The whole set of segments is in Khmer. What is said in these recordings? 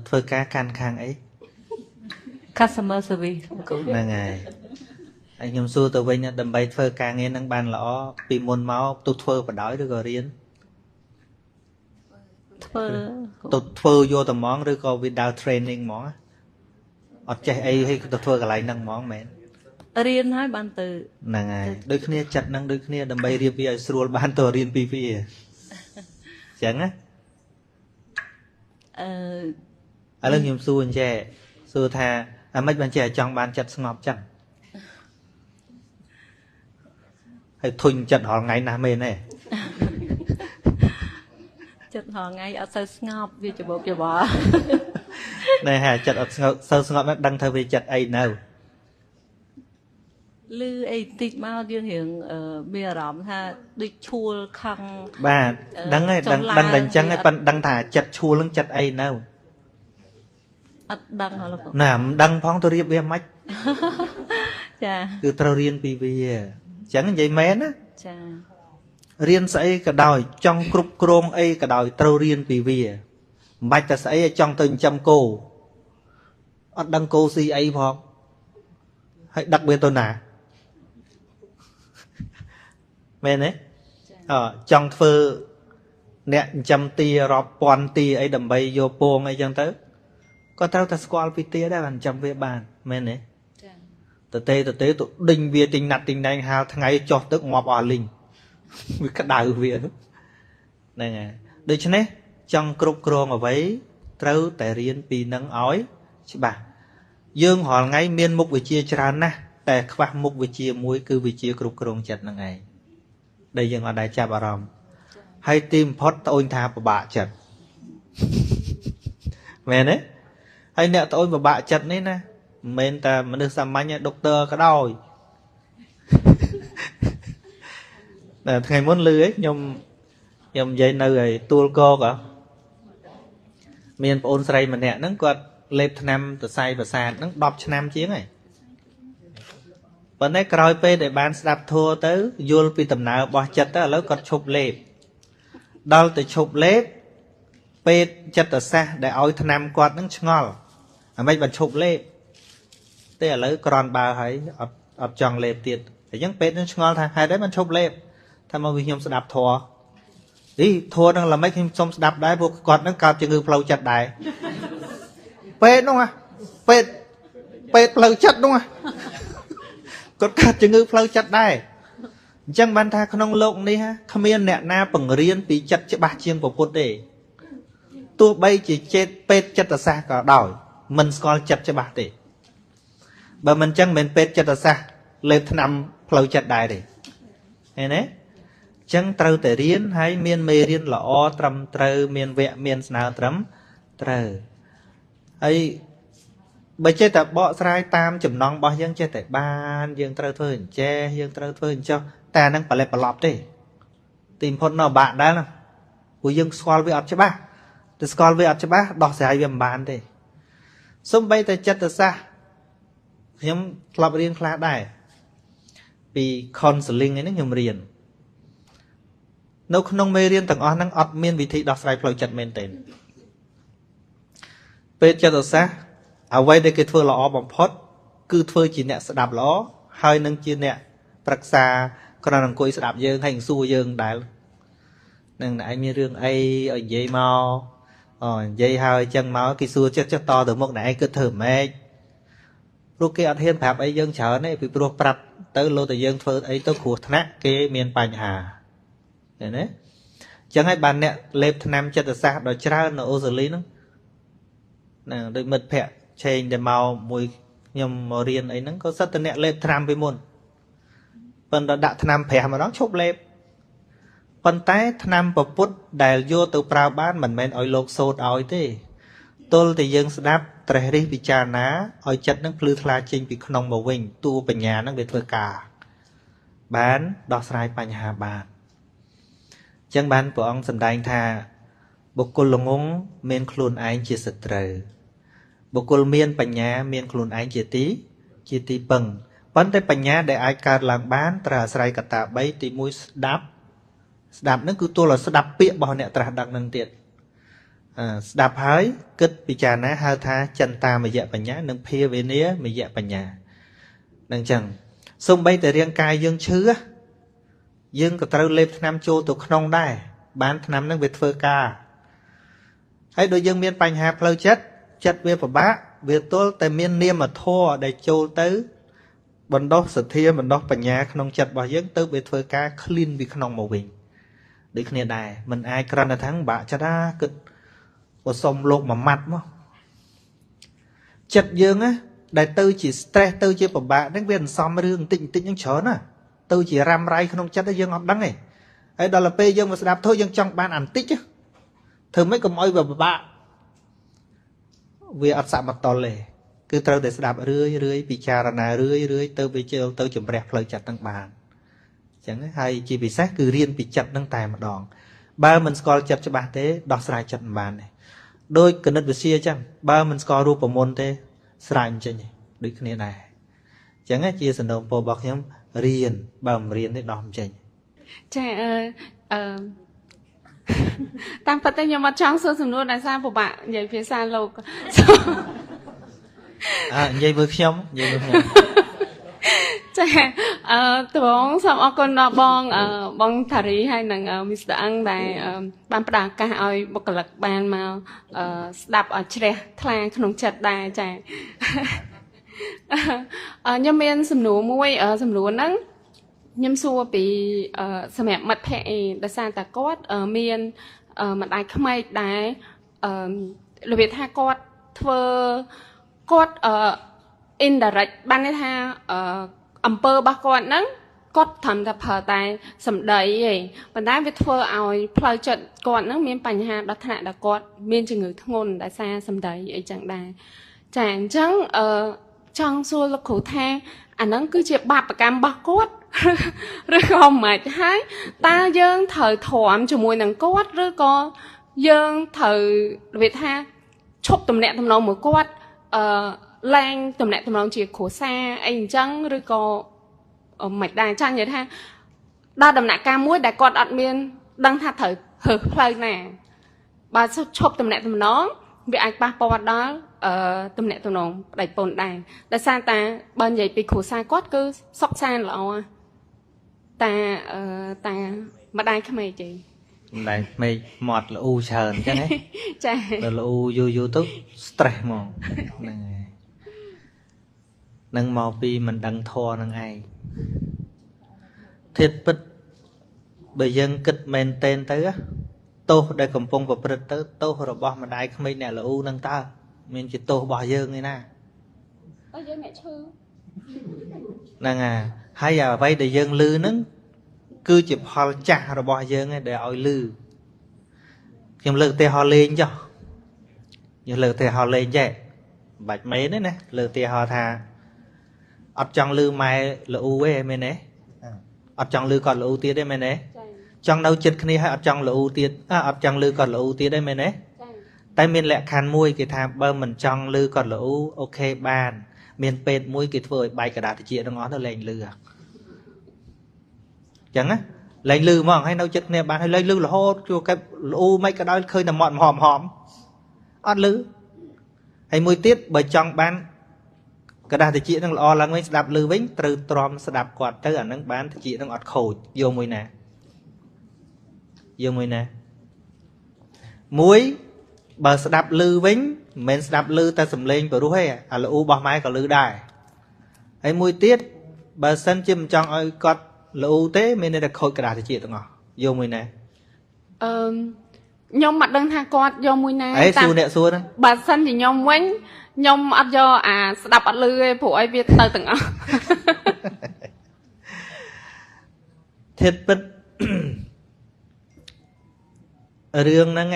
ធ្វើការកាន់ខាងអី customer service គ្រូ ហ្នឹងហើយហើយខ្ញុំសួរទៅវិញដើម្បីធ្វើការងារនឹងបានល្អពីមុនមកទុះធ្វើបដ ாய் ឬក៏រៀន ធ្វើ ទៅធ្វើយកតែហ្មងឬក៏ without training ហ្មងអត់ចេះអីឲ្យទៅធ្វើកន្លែងហ្នឹងហ្មងមែន រៀនហើយបានទៅ ហ្នឹងហើយដូចគ្នាចិត្តហ្នឹងដូចគ្នាដើម្បីរៀបវាឲ្យស្រួលបានទៅរៀនពីវាអញ្ចឹងណា អឺ ឥឡូវខ្ញុំសួរអញ្ចេះសួរថាអាម៉េចបានចេះចង់បានចិត្តស្ងប់ចឹងហើយធុញចិត្តរាល់ថ្ងៃណាស់មែនទេ ចិត្តរាល់ថ្ងៃអត់សូវស្ងប់វាច្បោកច្បល់ ណែហាចិត្តអត់ស្ងប់សូវស្ងប់ហ្នឹងដឹងថាវាចិត្តអីនៅ ឮអីតិចមកយើងរៀងមានអារម្មណ៍ថាដូចឈួលខឹង បាទដឹងហើយដឹងដឹងតែអញ្ចឹងហើយប៉ិនដឹងថាចិត្តឈួលនឹងចិត្តអីនៅ អត់ដឹងហ៎លោក ណាមិនដឹងផងទៅរៀបវាមិន ចា គឺត្រូវរៀនពីវាអញ្ចឹងនិយាយមែនណា ចា រៀនស្អីក៏ដោយចង់គ្រប់គ្រងអីក៏ដោយត្រូវរៀនពីវាមិនបាច់តែស្អីឲ្យចង់ទៅចិញ្ចឹមគោអត់ដឹងគោស៊ីអីផងហើយដឹកវាទៅណាមែនទេអចង់ធ្វើអ្នកចិញ្ចឹមទារាប់ពាន់ទាអីដើម្បីយកពងអីចឹងទៅក៏ត្រូវតែស្គាល់ពីទាដែរបានចិញ្ចឹមវាបានមែនទេ ចា តទេតទេទៅដេញវាទិញណាត់ទិញណែងហាលថ្ងៃចុះទឹកងាប់អស់លីងវាក្តៅវាហ្នឹងហើយដូច្នេះចង់គ្រប់គ្រងអ្វីត្រូវតែរៀនពីនឹងឲ្យច្បាស់យើងរាល់ថ្ងៃមានមុខវិជ្ជាច្រើនណាស់តែខ្វះមុខវិជ្ជាមួយគឺវិជ្ជាគ្រប់គ្រងចិត្តហ្នឹងឯងដែលយើងអត់ដែលចាប់អារម្មណ៍ហើយទីបំផុតត្អូញថាពិបាកចិត្តមែនទេហើយអ្នកត្អូញពិបាកចិត្តនេះណាមិនមែនតែមនុស្សសាមញ្ញទេដុកទ័រក៏ដោយតែថ្ងៃមុនលឺឯងខ្ញុំខ្ញុំនិយាយនៅឯទួលគោកមានប្អូនស្រីម្នាក់ហ្នឹងគាត់លេបថ្នាំសរសៃប្រសាទហ្នឹង10ឆ្នាំជាងហើយប៉ុន្តែក្រោយពេលដែលបានស្ដាប់ធម៌ទៅយល់ពីដំណើររបស់ចិត្តទៅឥឡូវគាត់ឈប់លេបដល់ទៅឈប់លេបពេទ្យចិត្តសាស្ត្រដែលឲ្យថ្នាំគាត់ហ្នឹងឆ្ងល់អាម៉េចបានឈប់លេបទេឥឡូវក្រនបើហើយអត់អត់ចង់លេបទៀតអញ្ចឹងពេទ្យនឹងឆ្ងល់ថាហេតុអីបានឈប់លេបថាមកវិញខ្ញុំស្ដាប់ធម៌អីធម៌នឹងល្មិចខ្ញុំសុំស្ដាប់ដែរព្រោះគាត់នឹងកើតជំងឺផ្លូវចិត្តដែរពេទ្យនោះពេទ្យពេទ្យផ្លូវចិត្តនោះគាត់កើតជំងឺផ្លូវចិត្តដែរអញ្ចឹងបានថាក្នុងលោកនេះគ្មានអ្នកណាបង្រៀនពីចិត្តច្បាស់ជាងពុទ្ធទេទោះបីជាចេតពេទ្យចិត្តសាស្ត្រក៏ដោយមិនស្គាល់ចិត្តច្បាស់ទេបើមិនចឹងមិនពេទ្យចិត្តសាស្ត្រលេបថ្នាំផ្លូវចិត្តដែរទេឃើញទេចឹងត្រូវតែរៀនហើយមានមេរៀនល្អត្រឹមត្រូវមានវគ្គមានស្នើត្រឹមត្រូវហើយបើចេះតែបកស្រាយតាមចំណងរបស់យើងចេះតែបានយើងត្រូវធ្វើអញ្ចេះយើងត្រូវធ្វើអញ្ចោះតែអានឹងប្រឡេះប្រឡប់ទេទីបំផុតនៅបាក់ដែរណាព្រោះយើងស្គាល់វាអត់ច្បាស់តែស្គាល់វាអត់ច្បាស់ដោះស្រាយវាមិនបានទេសំបីតែចិត្តសាស្ត្រខ្ញុំធ្លាប់រៀនខ្លះដែរពី counseling ឯនេះខ្ញុំរៀននៅក្នុងមេរៀនទាំងអស់ហ្នឹងអត់មានវិធីដោះស្រាយផ្លូវចិត្តមែនទេពេទ្យចិត្តសាស្ត្រអ្វីដែលគេធ្វើល្អបំផុតគឺធ្វើជាអ្នកស្ដាប់ល្អហើយនឹងជាអ្នកប្រឹក្សាគ្រាន់អង្គុយស្ដាប់យើងហើយសួរយើងដែរនឹងឯងមានរឿងអីឲ្យនិយាយមកអូនិយាយហើយចឹងមកគេសួរចិត្តចេះតទៅមុខណែឯងគិតធ្វើម៉េចព្រោះគេអត់ហ៊ានប្រាប់អីយើងច្រើនទេពីព្រោះប្រាប់ទៅលោតែយើងធ្វើអីទៅគ្រោះថ្នាក់គេមានបញ្ហាឃើញទេចឹងហើយបានអ្នកលេបថ្នាំចិត្តសាស្ត្រដ៏ច្រើននៅអូស្ត្រាលីហ្នឹងណាដូចមិត្តភ័ក្តិឆេងដែលមកមួយខ្ញុំមករៀនអីហ្នឹងក៏សិតតែអ្នកលេបថ្នាំពីមុនប៉ុន្តែដាក់ថ្នាំប្រាស់ម្ដងឈប់លេបប៉ុន្តែថ្នាំពពុទ្ធដែលយកទៅប្រើបានមិនមែនឲ្យលោកសូត្រឲ្យទេទល់តែយើងស្ដាប់ត្រេះរិះពិចារណាឲ្យចិត្តនឹងភ្លឺថ្លាចេញពីក្នុងមកវិញតួបញ្ញានឹងវាធ្វើការបានដោះស្រាយបញ្ហាបានអញ្ចឹងបានព្រះអង្គសម្ដែងថាបុគ្គលល្ងងមានខ្លួនឯងជាសត្រូវបុគ្គលមានបញ្ញាមានខ្លួនឯងជាទីពឹងប៉ុន្តែបញ្ញាដែលអាចកើតឡើងបានត្រូវអាស្រ័យកត្តា3ទី1ស្ដាប់ស្ដាប់ហ្នឹងគឺទល់ឲ្យស្ដាប់ពាក្យរបស់អ្នកត្រាស់ដឹងហ្នឹងទៀត ស្ដាប់ហើយគិតពិចារណាហៅថាចិន្តាមយបញ្ញានិងភាវនាមយបញ្ញានឹងចឹងសូម្បីតែរាងកាយយើងឈឺយើងក៏ត្រូវលេបថ្នាំចូលទៅក្នុងដែរបានថ្នាំនឹងវាធ្វើការហើយដូចយើងមានបញ្ហាផ្លូវចិត្តចិត្តវាពិបាកវាទល់តែមាននាមធម៌ដែលចូលទៅបណ្ដុះសទ្ធាបណ្ដុះបញ្ញាក្នុងចិត្តរបស់យើងទៅវាធ្វើការ clean ពីក្នុងមកវិញដូចគ្នាដែរមិនអាចគ្រាន់តែថាបាក់ចិត្តណាគិតបើសុំលោកមួយម៉ាត់មកចិត្តយើងណាដែលទៅជា stress ទៅជាពិបាកហ្នឹងវាអន្សំរឿងបន្តិចបន្តិចហ្នឹងច្រើនណាទៅជារ៉ាំរ៉ៃក្នុងចិត្តយើងអត់ដឹងទេហើយដល់ពេលយើងមកស្ដាប់ធម៌យើងចង់បានអាបន្តិចធ្វើម៉េចកុំឲ្យវាពិបាកវាអត់សមតុលទេគឺត្រូវតែស្ដាប់រឿយរឿយពិចារណារឿយរឿយទៅវាជិលទៅជំរះផ្លូវចិត្តហ្នឹងបានអញ្ចឹងហើយជាពិសេសគឺរៀនពីចិត្តហ្នឹងតែម្ដងបើមិនស្គាល់ចិត្តច្បាស់ទេដោះស្រាយចិត្តមិនបានទេដោយគណិតវិទ្យាអញ្ចឹងបើមិនស្គាល់រូបមន្តទេស្រាយមិនចេញទេដូចគ្នាដែរអញ្ចឹងជាសំណូមពររបស់ខ្ញុំរៀនបើមិនរៀនទេដោះមិនចេញចាអឺតាមពិតទៅខ្ញុំអត់ចង់សួរសំណួរដោយសារពិបាកនិយាយភាសាលោកនិយាយមើលខ្ញុំនិយាយមើលខ្ញុំចាត្បងសូមអរគុណដល់បងបងថារីហើយនិង Mr. អឹងដែលបានផ្ដល់ឱកាសឲ្យបុគ្គលិកបានមកស្ដាប់ឲ្យជ្រះថ្លាក្នុងចិត្តដែរចាខ្ញុំមានសំណួរមួយសំណួរហ្នឹងខ្ញុំសួរពីសម្រាប់មិត្តភក្តិឯងដោយសារតែគាត់មានម្ដាយក្មេកដែររបៀបថាគាត់ធ្វើគាត់indirect បានន័យថាអំពើរបស់គាត់ហ្នឹងគាត់ត្រឹមតែប្រើតែសម្ដីឯងប៉ុន្តែវាធ្វើឲ្យផ្លូវចិត្តគាត់ហ្នឹងមានបញ្ហាដល់ថ្នាក់ដល់គាត់មានជំងឺធ្ងន់ដោយសារសម្ដីអីចឹងដែរចាអញ្ចឹងចង់សួរលោកគ្រូថាអាហ្នឹងគឺជាបាបកម្មរបស់គាត់ឬក៏មិនហើយតើយើងត្រូវទ្រាំជាមួយនឹងគាត់ឬក៏យើងត្រូវរបៀបថាឈប់ទំនាក់ទំនងមួយគាត់ឡើងទំនាក់ទំនងជាគ្រួសារអីអញ្ចឹងឬក៏មិនដែរចាញ់និយាយថាដល់ដំណាក់កាលមួយដែលគាត់អត់មានដឹងថាត្រូវរើសផ្លូវណាបើឈប់ទំនាក់ទំនងវាអាចប៉ះពាល់ដល់ទំនាក់ទំនងប្តីប្រពន្ធដែរដោយសារតាបើនិយាយពីគ្រួសារគាត់គឺសុខសាន្តល្អតាតាម្ដាយក្មេកទេម្ដាយក្មេកមាត់ល្អូច្រើនអញ្ចឹងហ៎ចាដល់ល្អូយូរយូរទៅ stress ហ្មងហ្នឹងហើយនឹងមកពីមិនដឹងធម៌នឹងឯងធាតុពិតបើយើងគិតមែនទែនទៅទោសដែលកំពុងប្រព្រឹត្តទៅទោសរបស់ម្ដាយក្មេកអ្នកល្អូនឹងតើមានជាទោសរបស់យើងឯណាអើយើងអ្នកឈឺហ្នឹងហើយអ្វីដែលយើងលឺហ្នឹងគឺជាផលចាស់របស់យើងឯងដែលឲ្យលឺខ្ញុំលើកឧទាហរណ៍លេងចុះខ្ញុំលើកឧទាហរណ៍លេងចេះមិនបាច់មែនទេណាលើកឧទាហរណ៍ថាអត់ចង់លឺម៉ែល្អូទេមែនទេអត់ចង់លឺគាត់ល្អូទៀតទេមែនទេចង់នៅចិត្តគ្នាហើយអត់ចង់ល្អូទៀតអត់ចង់លឺគាត់ល្អូទៀតទេមែនទេតែមានលក្ខខណ្ឌមួយគេថាបើមិនចង់លឺគាត់ល្អូអូខេបានមានពេទ្យមួយគេធ្វើឲ្យបែកกระดาษត្រចៀកទាំងអស់ទៅលែងលឺអញ្ចឹងណាលែងលឺហ្មងហើយនៅចិត្តគ្នាបានហើយលែងលឺរហូតជួកែបល្អូមិនក៏ដោយឃើញតែមាត់ហមហមអត់លឺហើយមួយទៀតបើចង់បានกระดาษត្រចៀកនឹងល្អឡើងវិញស្ដាប់លឺវិញត្រូវទ្រាំស្ដាប់គាត់ទៅអានឹងបានត្រចៀកនឹងអត់ខូចយកមួយណាយកមួយណាមួយបើស្ដាប់លឺវិញមិនមែនស្ដាប់លឺតែសំឡេងបរុសទេអាល្អូរបស់ម៉ែក៏លឺដែរហើយមួយទៀតបើសិនជាមិនចង់ឲ្យគាត់ល្អូទេមានន័យថាខូចกระดาษត្រចៀកទាំងអស់យកមួយណាខ្ញុំមិនដឹងថាគាត់យកមួយណាតាមសួរអ្នកសួរហ្នឹងបើសិនជាខ្ញុំវិញខ្ញុំអត់យកអាស្ដាប់អត់លឺទេព្រោះអីវាទៅទាំងអស់ធាតុពិតរឿងហ្នឹង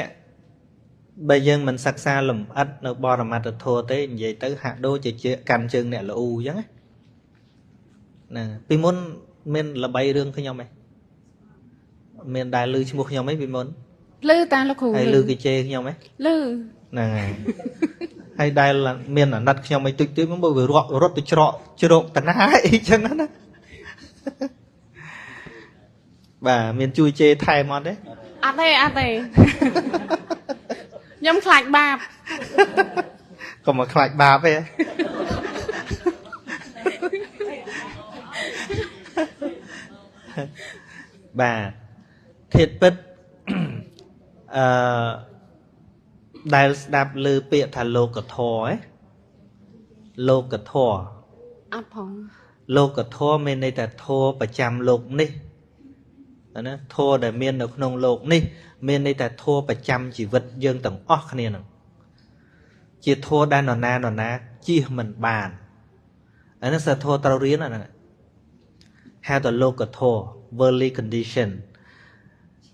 បើយើងមិនសិក្សាលម្អិតនៅបរមត្ថធម៌ទេនិយាយទៅហាក់ដូចជាកាន់ជើងអ្នកល្អូអញ្ចឹងណាពីមុនមានល្បីរឿងខ្ញុំឯងមានដែលលឺឈ្មោះខ្ញុំឯងពីមុនលឺតាលោកគ្រូហើយលឺគេជេរខ្ញុំឯងលឺហ្នឹងហើយហើយដែលមានអាណិតខ្ញុំឯងតិចតិចមកវារត់ទៅច្រកជ្រកតាណាអីចឹងណាបាទមានជួយជេរថែមអត់ទេអត់ទេអត់ទេ ខ្ញុំខ្លាចបាប កុំមកខ្លាចបាបទេបាទធាតុពិតអឺដែលស្ដាប់ឮពាក្យថាលោកធម៌ឯលោកធម៌អត់ផងលោកធម៌មានន័យថាធម៌ប្រចាំលោកនេះណាធម៌ដែលមាននៅក្នុងលោកនេះមានន័យថាធម៌ប្រចាំជីវិតយើងទាំងអស់គ្នានឹងជាធម៌ដែលនរណាជៀសមិនបានអានេះសិទ្ធធម៌ត្រូវរៀនអាហ្នឹងហៅថាលោកធម៌ worldly condition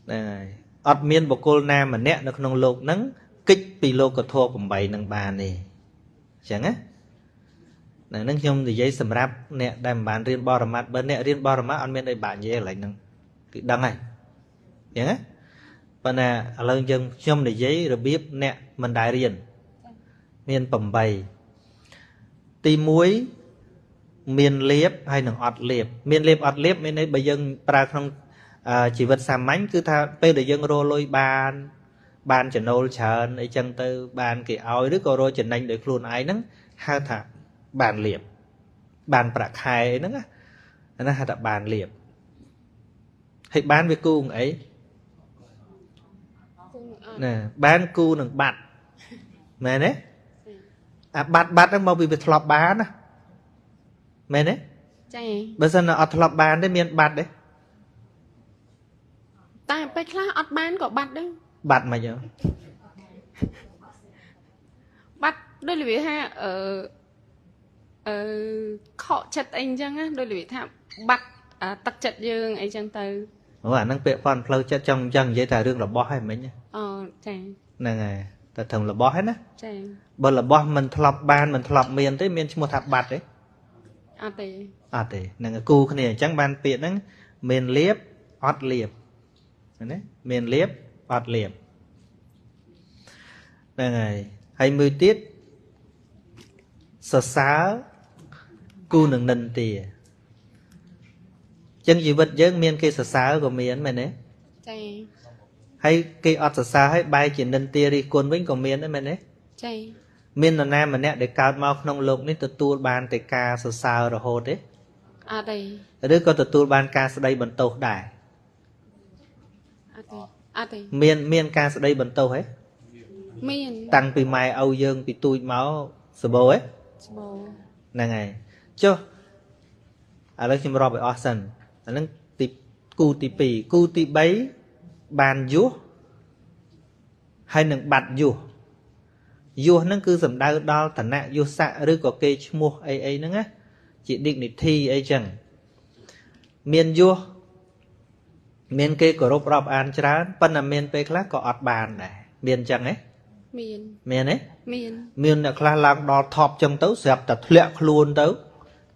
ហ្នឹងហើយអត់មានបុគ្គលណាម្នាក់នៅក្នុងលោកហ្នឹងគេចពីលោកធម៌8ហ្នឹងបានទេអញ្ចឹងណាហ្នឹងខ្ញុំនិយាយសម្រាប់អ្នកដែលមិនបានរៀនបរមត្តបើអ្នករៀនបរមត្តអត់មានអីបាក់និយាយកន្លែងហ្នឹងគឺដឹងហើយអញ្ចឹងណាប៉ុន្តែឥឡូវយើងខ្ញុំនិយាយរបៀបអ្នកមិនដែលរៀនមាន8ទី1មានលៀបហើយនឹងអត់លៀបមានលៀបអត់លៀបមានន័យបើយើងប្រើក្នុងជីវិតសាមញ្ញគឺថាពេលដែលយើងរកលុយបានចំណូលច្រើនអីចឹងទៅបានគេឲ្យឬក៏រកចំណេញដោយខ្លួនឯងហ្នឹងហៅថាបានលៀបបានប្រាក់ខែអីហ្នឹងណាហៅថាបានលៀបហើយបានវាគូនឹងអីណាបានគូនឹងបាត់មែនទេអាបាត់ហ្នឹងមកពីវាធ្លាប់បានណាមែនទេចាបើសិនអត់ធ្លាប់បានទេមានបាត់ទេតែពេលខ្លះអត់បានក៏បាត់ដែរបាត់មិនហ៎បាត់ដូចរបៀបថាអឺខកចិត្តអីអញ្ចឹងណាដូចរបៀបថាបាត់ទឹកចិត្តយើងអីចឹងទៅអូអាហ្នឹងពាក្យប៉ុនផ្លូវចិត្តចង់និយាយតែរឿងរបស់ហ្នឹងមិញអូចាហ្នឹងហើយតែត្រឹមរបស់ហ្នឹងណាចាបើរបស់មិនធ្លាប់បានមិនធ្លាប់មានទេមានឈ្មោះថាបាត់ទេអត់ទេអត់ទេហ្នឹងគូគ្នាអញ្ចឹងបានពាក្យហ្នឹងមានលៀបអត់លៀបណាមានលៀបអត់លៀបហ្នឹងហើយហើយមួយទៀតសរសើរគូនឹងនិន្ទាអញ្ចឹងជីវិតយើងមានគេសរសើរក៏មានមែនទេចាហើយគេអត់សរសើរហើយបែរជានិន្ទារិះគន់វិញក៏មានដែរមែនទេចាមាននរណាម្នាក់ដែលកើតមកក្នុងលោកនេះទទួលបានតែការសរសើររហូតទេអត់ទេឬក៏ទទួលបានការស្ដីបន្ទោសដែរអត់ទេអត់ទេមានការស្ដីបន្ទោសហ៎មានតាំងពីម៉ែឪយើងពីទូចមកសបោហ៎សបោហ្នឹងហើយចុះឥឡូវខ្ញុំរាប់ឲ្យអស់សិនអាហ្នឹងទីគូទី2គូទី3បានយោះហើយនឹងបាត់យោះយោះហ្នឹងគឺសំដៅដល់ឋានៈយោស័កឬក៏គេឈ្មោះអីអីហ្នឹងណាជា dignity អីចឹងមានយោះមានគេគោរពរាប់អានច្រើនប៉ុន្តែមានពេលខ្លះក៏អត់បានដែរមានចឹងហ៎មានទេមានអ្នកខ្លះឡើងដល់ថប់ចឹងទៅស្រាប់តែធ្លាក់ខ្លួនទៅ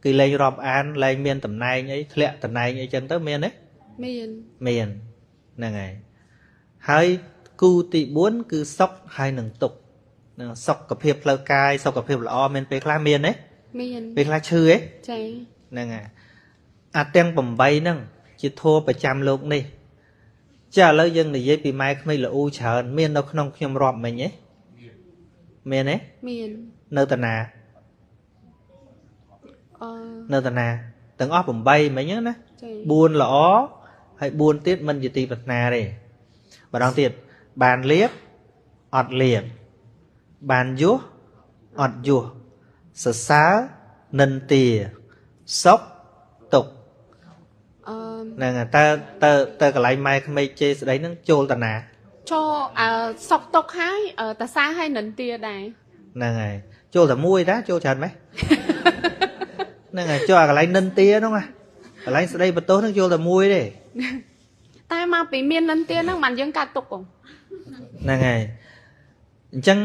គេលែងរាប់អានលែងមានតំណែងអីធ្លាក់តំណែងអីចឹងទៅមានទេមានហ្នឹងហើយហើយគូទី4គឺសុខហើយនឹងទុក្ខនឹងសុខភាពផ្លូវកាយសុខភាពល្អមានពេលខ្លះមានទេមានពេលខ្លះឈឺទេចាហ្នឹងហើយអាទាំង8ហ្នឹងជាធម៌ប្រចាំលោកនេះចាឥឡូវយើងនិយាយពីម៉ែក្មេកល្អូច្រើនមាននៅក្នុងខ្ញុំរាប់មិញទេមានទេមាននៅតាណានៅតាណាទាំងអស់8មិញហ្នឹងណា4ល្អហើយ4ទៀតមិនជាទីប្រាថ្នាទេម្ដងទៀតបានលៀបអត់លៀបបានយោះអត់យោះសរសើរនិន្ទាសុខទុក្ខហ្នឹងហើយតើកន្លែងម៉ែក្មេកជេរស្ដីហ្នឹងចូលតាណាចូលសុខទុក្ខហើយតសាហើយនិន្ទាដែរហ្នឹងហើយចូលតែមួយតាចូលច្រើនម៉េចហ្នឹងហើយចូលអាកន្លែងនិន្ទាហ្នឹងណាកន្លែងស្ដីបន្ទោសហ្នឹងចូលតែមួយទេតែមកពីមាននិន្ទាហ្នឹងបានយើងកាត់ទុកហ្នឹងហើយអញ្ចឹង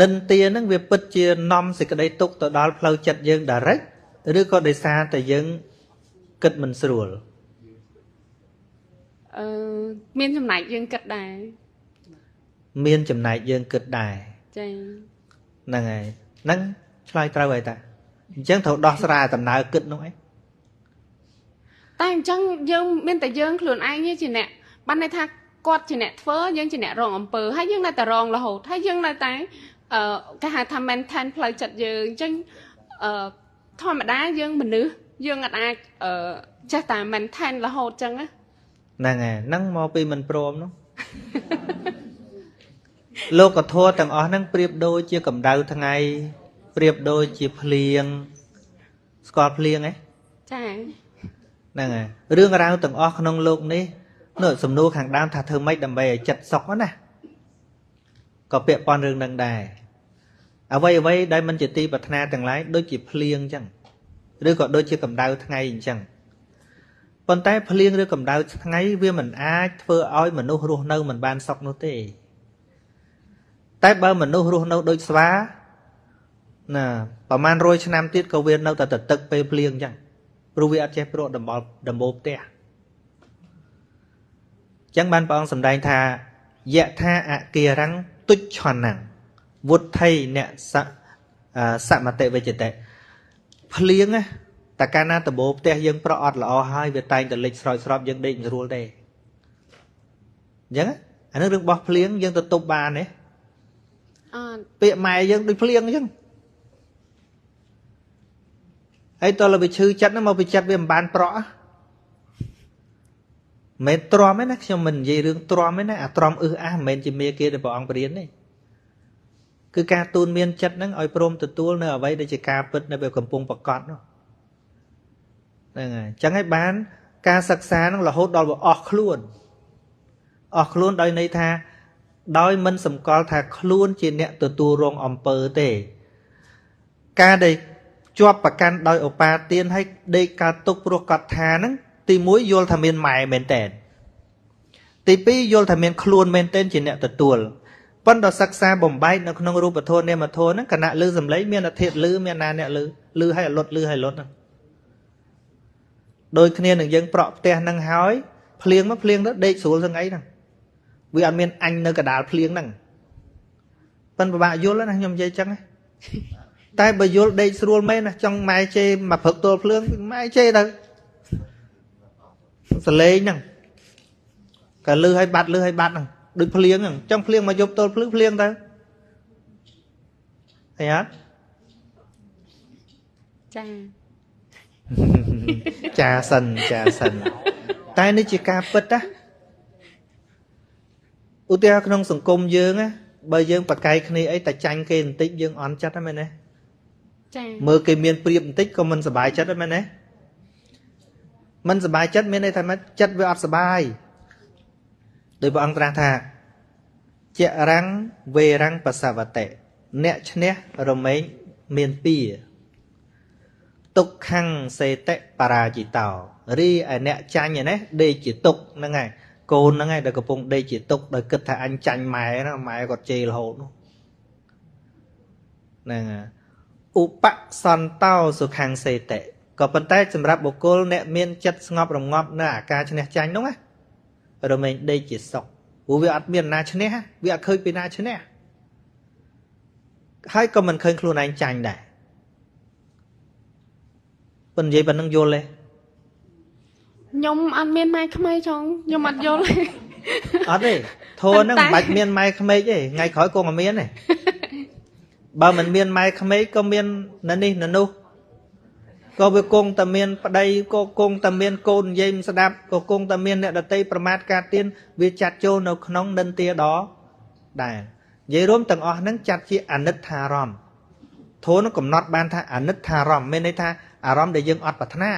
និន្ទាហ្នឹងវាពិតជានាំសេចក្តីទុក្ខទៅដល់ផ្លូវចិត្តយើង direct ឬក៏ដោយសារតែយើងគិតមិនស្រួលមានចំណែកយើងគិតដែរមានចំណែកយើងគិតដែរចាហ្នឹងហើយហ្នឹងឆ្លើយត្រូវហើយតាអញ្ចឹងត្រូវដោះស្រាយដំណើរគិតនោះឯងតែអញ្ចឹងយើងមានតែយើងខ្លួនឯងជាអ្នកបានន័យថា គាត់ជាអ្នកធ្វើយើងជាអ្នករងអំពើហើយយើងនៅតែរងរហូតហើយយើងនៅតែគេហៅថា maintain ផ្លូវចិត្តយើងអញ្ចឹងធម្មតាយើងមនុស្សយើងអាចចេះតែ maintain រហូតអញ្ចឹងណាហ្នឹងហើយហ្នឹងមកពីមិនព្រមនោះលោកធម៌ទាំងអស់ហ្នឹងប្រៀបដូចជាកម្ដៅថ្ងៃប្រៀបដូចជាភ្លៀងស្គាល់ភ្លៀងទេចាហ្នឹងហើយរឿងរ៉ាវទាំងអស់ក្នុងលោកនេះនោះសំណួរខាងដើមថាធ្វើម៉េចដើម្បីឲ្យចិត្តសុខណាក៏ពាក់ព័ន្ធរឿងនឹងដែរអ្វីអ្វីដែលមិនជាទីប្រាថ្នាទាំងឡាយដូចជាភ្លៀងអញ្ចឹងឬក៏ដូចជាកម្ដៅថ្ងៃអញ្ចឹងប៉ុន្តែភ្លៀងឬកម្ដៅថ្ងៃវាមិនអាចធ្វើឲ្យមនុស្សរស់នៅមិនបានសុខនោះទេតែបើមនុស្សរស់នៅដូចស្វាណាប្រហែល100ឆ្នាំទៀតក៏វានៅតែទឹកពេលភ្លៀងអញ្ចឹងព្រោះវាអត់ចេះប្រក់ដំបូលផ្ទះអញ្ចឹងបានព្រះអង្គសម្ដែងថាយថាអគារੰទុច្ឆនੰវុទ្ធិអ្នកសមតិវិជ្ជតិភ្លៀងណាតែកាលណាដំបូលផ្ទះយើងប្រក់អត់ល្អហើយវាតែងតែលិចស្រោចស្រពយើងដេកមិនស្រួលទេអញ្ចឹងអានេះរឿងបោះភ្លៀងយើងទៅទប់បានទេអត់ពាក្យម៉ែយើងដូចភ្លៀងអញ្ចឹងហើយតើវាឈឺចិត្តហ្នឹងមកពីចិត្តវាមិនបានប្រក់មិនទ្រាំទេណាខ្ញុំមិននិយាយរឿងទ្រាំទេណាអាទ្រាំអឹសអះមិនមែនជាមេគាដែលព្រះអង្គបរៀនទេគឺការទូនមានចិត្តហ្នឹងឲ្យព្រមទទួលនៅអ្វីដែលជាការពិតនៅពេលកំពុងប្រកបនោះហ្នឹងហើយអញ្ចឹងហើយបានការសិក្សាហ្នឹងរហូតដល់វាអស់ខ្លួនអស់ខ្លួនដោយន័យថាដោយមិនសម្គាល់ថាខ្លួនជាអ្នកទទួលរងអំពើទេការដែលជាប់ប្រកាន់ដោយឧបាទានហើយដេកកើតទុកព្រោះកត់ថាហ្នឹងទី1យល់ថាមានម៉ែមែនតើទី2យល់ថាមានខ្លួនមែនតើជាអ្នកទទួលប៉ុន្តែសិក្សាបំបែកនៅក្នុងរូបធម៌នាមធម៌ហ្នឹងគណៈលឺសំឡេងមានអធិលឺមានណាអ្នកលឺលឺឲ្យអលត់លឺឲ្យលត់ហ្នឹងដូចគ្នានឹងយើងប្រក់ផ្ទះហ្នឹងហើយភ្លៀងមកភ្លៀងទៅដេកស្រួលសឹងអីហ្នឹងវាអត់មានអញនៅកដាលភ្លៀងហ្នឹងប៉ុន្តែពិបាកយល់ណាខ្ញុំនិយាយចឹងណាតែបើយល់ដេកស្រួលមែនណាចង់ម៉ែជេរមកព្រឹកទល់ភ្លៀងម៉ែជេរទៅសលេងហ្នឹងក៏លឺឲ្យបាត់លឺឲ្យបាត់ហ្នឹងដូចភ្លៀងហ្នឹងចង់ភ្លៀងមកយប់ទល់ភ្លឺភ្លៀងទៅឃើញអត់ចាចាសិនចាសិនតែនេះជាការពិតណាឧទាហរណ៍ក្នុងសង្គមយើងណាបើយើងប្រកែកគ្នាអីតែចាញ់គេបន្តិចយើងអន់ចិត្តហ្នឹងមែនទេចាមើលគេមានព្រៀបបន្តិចក៏មិនសប្បាយចិត្តដែរមែនទេមិនសប្បាយចិត្តមានន័យថាចិត្តវាអត់សប្បាយដោយព្រះអង្គត្រាស់ថាចរੰវេរੰបសវតិអ្នកឈ្នះរមែងមានពៀទុក្ខੰសេតិបរាជិតោរីឯអ្នកចាញ់ឯនេះដេកជាទុក្ខហ្នឹងហើយកូនហ្នឹងហើយដែលកំពុងដេកជាទុក្ខដោយគិតថាអញចាញ់ម៉ែណាម៉ែគាត់ជេររហូតនោះហ្នឹងហើយឧបសន្តោសុខੰសេតិក៏ប៉ុន្តែសម្រាប់បុគ្គលអ្នកមានចិត្តស្ងប់រងាប់នៅអាការឈ្នះចាញ់នោះណារមែងដេកជាសុខព្រោះវាអត់មានណាឈ្នះវាអត់ឃើញពីណាឈ្នះហើយក៏មិនឃើញខ្លួនឯងចាញ់ដែរប៉ុន្តែនិយាយប៉ុណ្្នឹងយល់ទេខ្ញុំអត់មានម៉ែក្មេកចង់ខ្ញុំអត់យល់ទេអត់ទេធัวហ្នឹងមិនបាច់មានម៉ែក្មេកទេថ្ងៃក្រោយគង់តែមានទេបើមិនមានម៉ែក្មេកក៏មាននៅនេះនៅនោះក៏វាគង់តែមានប្តីក៏គង់តែមានកូននិយាយមិនស្ដាប់ក៏គង់តែមានអ្នកដតីប្រមាថការទៀនវាចាត់ចូលនៅក្នុងនិន្ទាដដែរនិយាយរួមទាំងអស់ហ្នឹងចាត់ជាអនិច្ចារម្មណ៍ធម៌នោះកំណត់បានថាអនិច្ចារម្មណ៍មានន័យថាអារម្មណ៍ដែលយើងអត់ប្រាថ្នា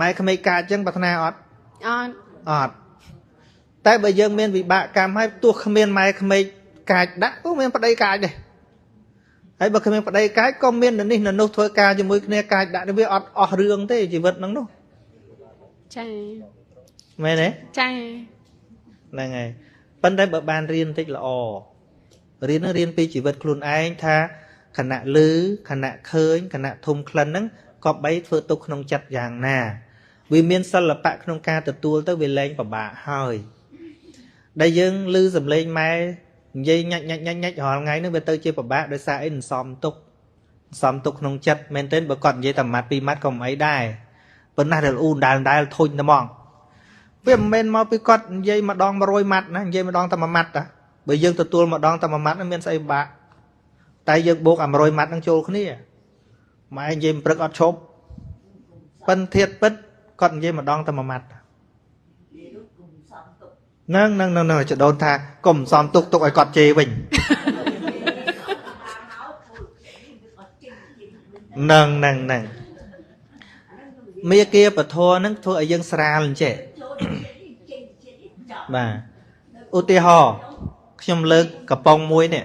ម៉ែក្មេកកាអញ្ចឹងប្រាថ្នាអត់អត់អត់តែបើយើងមានវិបាកកម្មហើយទោះគ្មានម៉ែក្មេកកាចដាក់ក៏មានប្តីកាចដែរហើយបើគ្មានប្តីកាចក៏មាននៅនេះនៅនោះធ្វើការជាមួយគ្នាកាចដាក់វាអត់អស់រឿងទេជីវិតហ្នឹងនោះចាមែនទេចាហ្នឹងហើយប៉ុន្តែបើបានរៀនបន្តិចល្អរៀននឹងរៀនពីជីវិតខ្លួនឯងថាខណៈលឺខណៈឃើញខណៈធំក្លិនហ្នឹងក៏បីធ្វើទុកក្នុងចិត្តយ៉ាងណាវាមានសិល្បៈក្នុងការទទួលទៅវាលែងពិបាកហើយដែលយើងលឺសំឡេងម៉ែនិយាយញាច់ញាច់ញាច់ញាច់រាល់ថ្ងៃហ្នឹងវាទៅជាពិបាកដោយសារអីសំទុកសំទុកក្នុងចិត្តមែនទេបើគាត់និយាយតែម៉ាត់ពីរម៉ាត់ក៏មិនអីដែរប៉ុន្តែដែលអ៊ូដែលដែលធុញតែហ្មង វាមិនមែនមកពីគាត់និយាយម្ដង100ម៉ាត់ណានិយាយម្ដងតែមួយម៉ាត់តាបើយើងទទួលម្ដងតែមួយម៉ាត់មានស្អីពិបាកតែយើងបូកអា100ម៉ាត់នឹងចូលគ្នាម៉ែនិយាយព្រឹកអត់ឈប់ប៉ិនធាតពិតគាត់និយាយម្ដងតែមួយម៉ាត់ហ្នឹងហ្នឹងហ្នឹងចដូនថាកុំសំទុកទុកឲ្យគាត់ជេរវិញហ្នឹងហ្នឹងហ្នឹងមេគាពធហ្នឹងធ្វើឲ្យយើងស្រាលអញ្ចេះបាទឧទាហរណ៍ខ្ញុំលើកកំប៉ុងមួយនេះ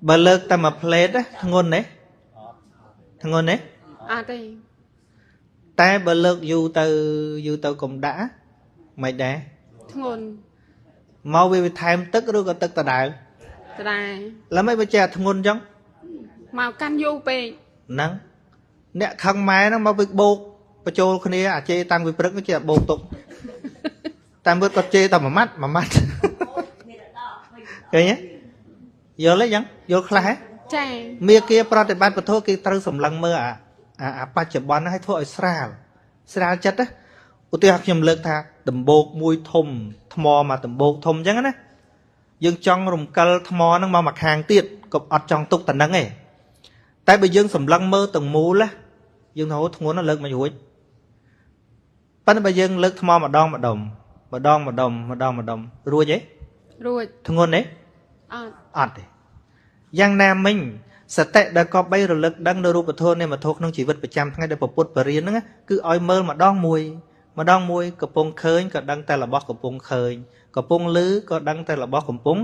បើលើកតែមួយផ្លេតធ្ងន់ទេធ្ងន់ទេអត់ទេតែបើលើកយូរទៅយូរទៅកុំដាក់មិនដែរធ្ងន់មកវាថែមទឹកឬក៏ទឹកដដែលដដែលឡើយមិនបើចេះធ្ងន់អញ្ចឹងមកកាន់យូរពេកហ្នឹងអ្នកខឹងម៉ែហ្នឹងមកវាបោកបញ្ចូលគ្នាអាជេរតាំងពីព្រឹកជាបោកទុកតាមមើលគាត់ជេរតែមួយម៉ាត់មួយម៉ាត់ឃើញទេយល់ទេយ៉ាងយល់ខ្លះហ៎ចាមេគាប្រតិបត្តិពធគេត្រូវសម្លឹងមើលអាបច្ចុប្បន្នហ្នឹងឲ្យធ្វើឲ្យស្រាលស្រាលចិត្តណាឧទាហរណ៍ខ្ញុំលើកថាដំបូកមួយធំថ្មមកដំបូកធំអញ្ចឹងណាយើងចង់រំកិលថ្មហ្នឹងមកមួយខាងទៀតក៏អត់ចង់ទុកតែហ្នឹងឯងតែបើយើងសម្លឹងមើលទាំងមូលណាយើងថាធ្ងន់ណាលើកមិនរួចប៉ុន្តែបើយើងលើកថ្មម្ដងម្ដុំម្ដងម្ដុំម្ដងម្ដុំរួចទេរួចធ្ងន់ទេអត់អត់ទេយ៉ាងណាមិញសតិដែលកបីរលឹកដឹងនៅរូបធម៌នាមធម៌ក្នុងជីវិតប្រចាំថ្ងៃដែលពុទ្ធបរិញ្ញាហ្នឹងគឺឲ្យមើលម្ដងមួយម្ដងមួយកំពុងឃើញក៏ដឹងតែរបស់កំពុងឃើញកំពុងឮក៏ដឹងតែរបស់កំពុង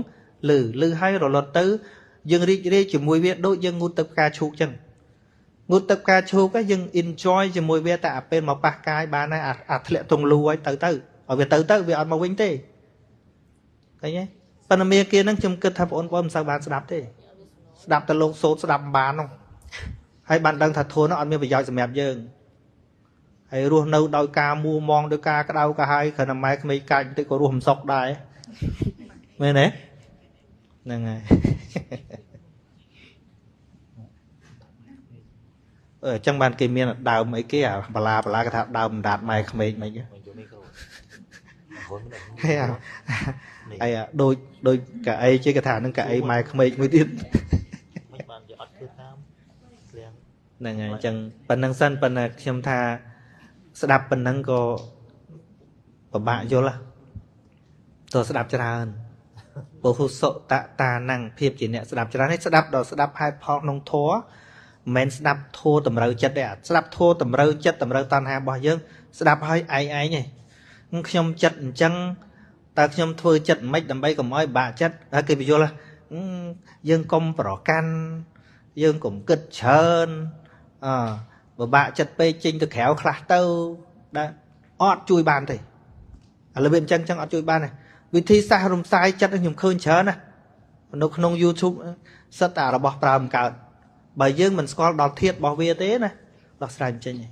ឮឮហើយរលត់ទៅយើងរីករាយជាមួយវាដូចយើងងូតទឹកផ្កាឈូកចឹងងូតទឹកផ្កាឈូកយើង enjoy ជាមួយវាតែអាពេលមកប៉ះកាយបានហើយអាធ្លាក់ទងលូហើយទៅទៅឲ្យវាទៅទៅវាអត់មកវិញទេឃើញទេប៉ុន្តែមេគាហ្នឹងខ្ញុំគិតថាបងប្អូនមិនសូវបានស្ដាប់ទេស្ដាប់តែលោកសូត្រស្ដាប់មិនបាននោះហើយបានដឹងថាធននោះអត់មានប្រយោជន៍សម្រាប់យើងហើយរស់នៅដោយការមួមងដោយការក្តៅក្រហាយគ្រាន់តែម៉ែក្មេងកាចបន្តិចក៏រស់មិនសុខដែរមែនទេហ្នឹងហើយអឺចឹងបានគេមានដើមអីគេអាបលាបលាគេថាដើមដាតម៉ែក្មេងមិនហើយអាដូចដូចកៅអីជាគេថានឹងកៅអីម៉ែក្មេងមួយទៀតមិនបានយកអត់ធ្វើតាមហ្នឹងហើយអញ្ចឹងប៉ុណ្្នឹងសិនប៉ុន្តែខ្ញុំថាស្ដាប់ប៉ុណ្្នឹងក៏ពិបាកយល់តើស្ដាប់ច្រើនពហុសុតតាណੰភាពជាអ្នកស្ដាប់ច្រើនហើយស្ដាប់ដល់ស្ដាប់ហេតុផលក្នុងធម៌មិនមែនស្ដាប់ធម៌តម្រូវចិត្តទេស្ដាប់ធម៌តម្រូវចិត្តតម្រូវតណ្ហារបស់យើងស្ដាប់ហើយឯងឯងឯងខ្ញុំចិត្តអញ្ចឹងតើខ្ញុំធ្វើចិត្តមិនដើម្បីកុំឲ្យបាក់ចិត្តហើយគេបញ្យល់យើងកុំប្រកាន់យើងកុំគិតច្រើនអបើបាក់ចិត្តពេកចេញទៅក្រៅខ្លះទៅដែលអត់ជួយបានទេឥឡូវវាអញ្ចឹងអត់ជួយបានទេវិធីសាស្ត្ររំសាយចិត្តខ្ញុំឃើញច្រើនណានៅក្នុង YouTube សិតតែរបស់ប្រើមិនកើតបើយើងមិនស្គាល់ដល់ធាតុរបស់វាទេណាដោះស្រាយមិនចេញទេ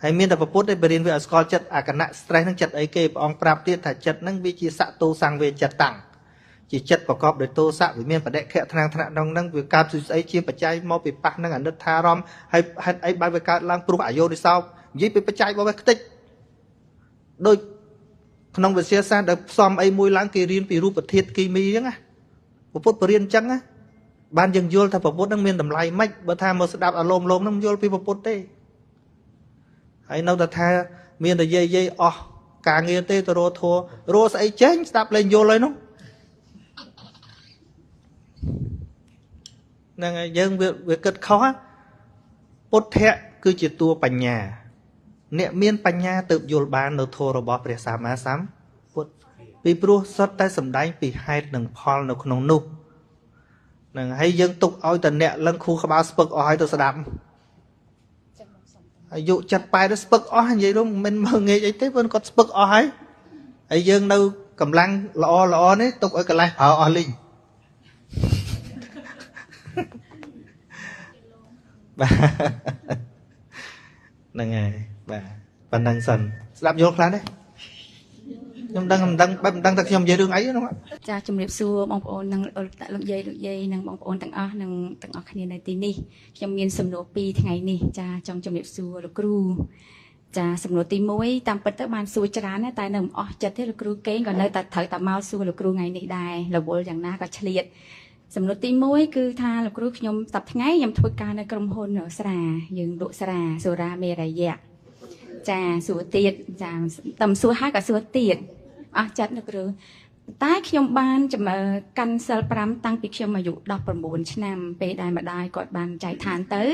ហើយមានតែពុទ្ធទេបរិញ្ញាវាឲ្យស្គាល់ចិត្តអាគណៈ stress នឹងចិត្តអីគេព្រះអង្គប្រាប់ទៀតថាចិត្តនឹងវាជាសតោសង្វេចិត្តតាំងជាចិត្តប្រកបដោយទោសៈវាមានបដិខៈថ្នាំងថ្នាក់ក្នុងនឹងវាកើតស្អីជាបច្ច័យមកពីប៉ះនឹងអនិច្ចារម្មណ៍ហើយហេតុអីបានវាកើតឡើងព្រោះអយោនិសោនិយាយពីបច្ច័យរបស់វាខ្ទេចដូចក្នុងវិទ្យាសាស្ត្រដែលផ្សំអីមួយឡើងគេរៀនពីរូបធាតុគីមីអញ្ចឹងណាពុទ្ធបរិញ្ញាអញ្ចឹងណាបានយើងយល់ថាពុទ្ធនឹងមានតម្លៃម៉េចបើថាមកស្ដាប់អាឡោមឡោមនឹងយល់ពីពុទ្ធទេហើយនៅតែថាមានតែយាយយាយអស់ការងារទេទៅរកធัวរកស្អីចេញស្ដាប់លែងយល់ហើយនោះហ្នឹងហើយយើងវាគិតខុសពុទ្ធៈគឺជាតួបញ្ញាអ្នកមានបញ្ញាទើបយល់បាននៅធម៌របស់ព្រះសម្មាសម្ពុទ្ធពីព្រោះសុទ្ធតែសម្ដែងពីហេតុនិងផលនៅក្នុងនោះហ្នឹងហើយយើងទុកឲ្យតែអ្នកលឹងខួរក្បាលស្ពឹកអស់ហើយទៅស្ដាប់អាយុចិត្ត80ស្ពឹកអស់និយាយនោះមិនមើលងាយអីទេព្រោះគាត់ស្ពឹកអស់ហើយហើយយើងនៅកម្លាំងល្អល្អនេះទុកឲ្យកន្លេះប្រើអស់លីងបាទហ្នឹងហើយបាទប៉ុណ្ណឹងសិនស្ដាប់យល់ខ្លះទេខ្ញុំដឹងមិនដឹងបែបមិនដឹងថាខ្ញុំនិយាយរឿងអីនោះចាជំរាបសួរបងប្អូននិងលោកយាយលោកយាយនិងបងប្អូនទាំងអស់និងទាំងអស់គ្នានៅទីនេះខ្ញុំមានសំណួរពីរថ្ងៃនេះចាចង់ជំរាបសួរលោកគ្រូ ចាសំណួរទី1តាមពិតទៅបានសួរច្រើនតែនៅមិនអស់ចិត្តទេលោកគ្រូកេងក៏នៅតែត្រូវតែមកសួរលោកគ្រូថ្ងៃនេះដែររវល់យ៉ាងណាក៏ឆ្លៀតសំណួរទី1គឺថាលោកគ្រូខ្ញុំសប្តាហ៍ថ្ងៃខ្ញុំធ្វើការនៅក្រុមហ៊ុនស្រាយើងលក់ស្រាសូរ៉ាមេរយៈចាសួរទៀតចាតែសួរហើយក៏សួរទៀតអស់ចិត្តលោកគ្រូតែខ្ញុំបានកាន់សិល5តាំងពីខ្ញុំអាយុ19ឆ្នាំពេលដែលម្ដាយគាត់បានចែកឋានទៅ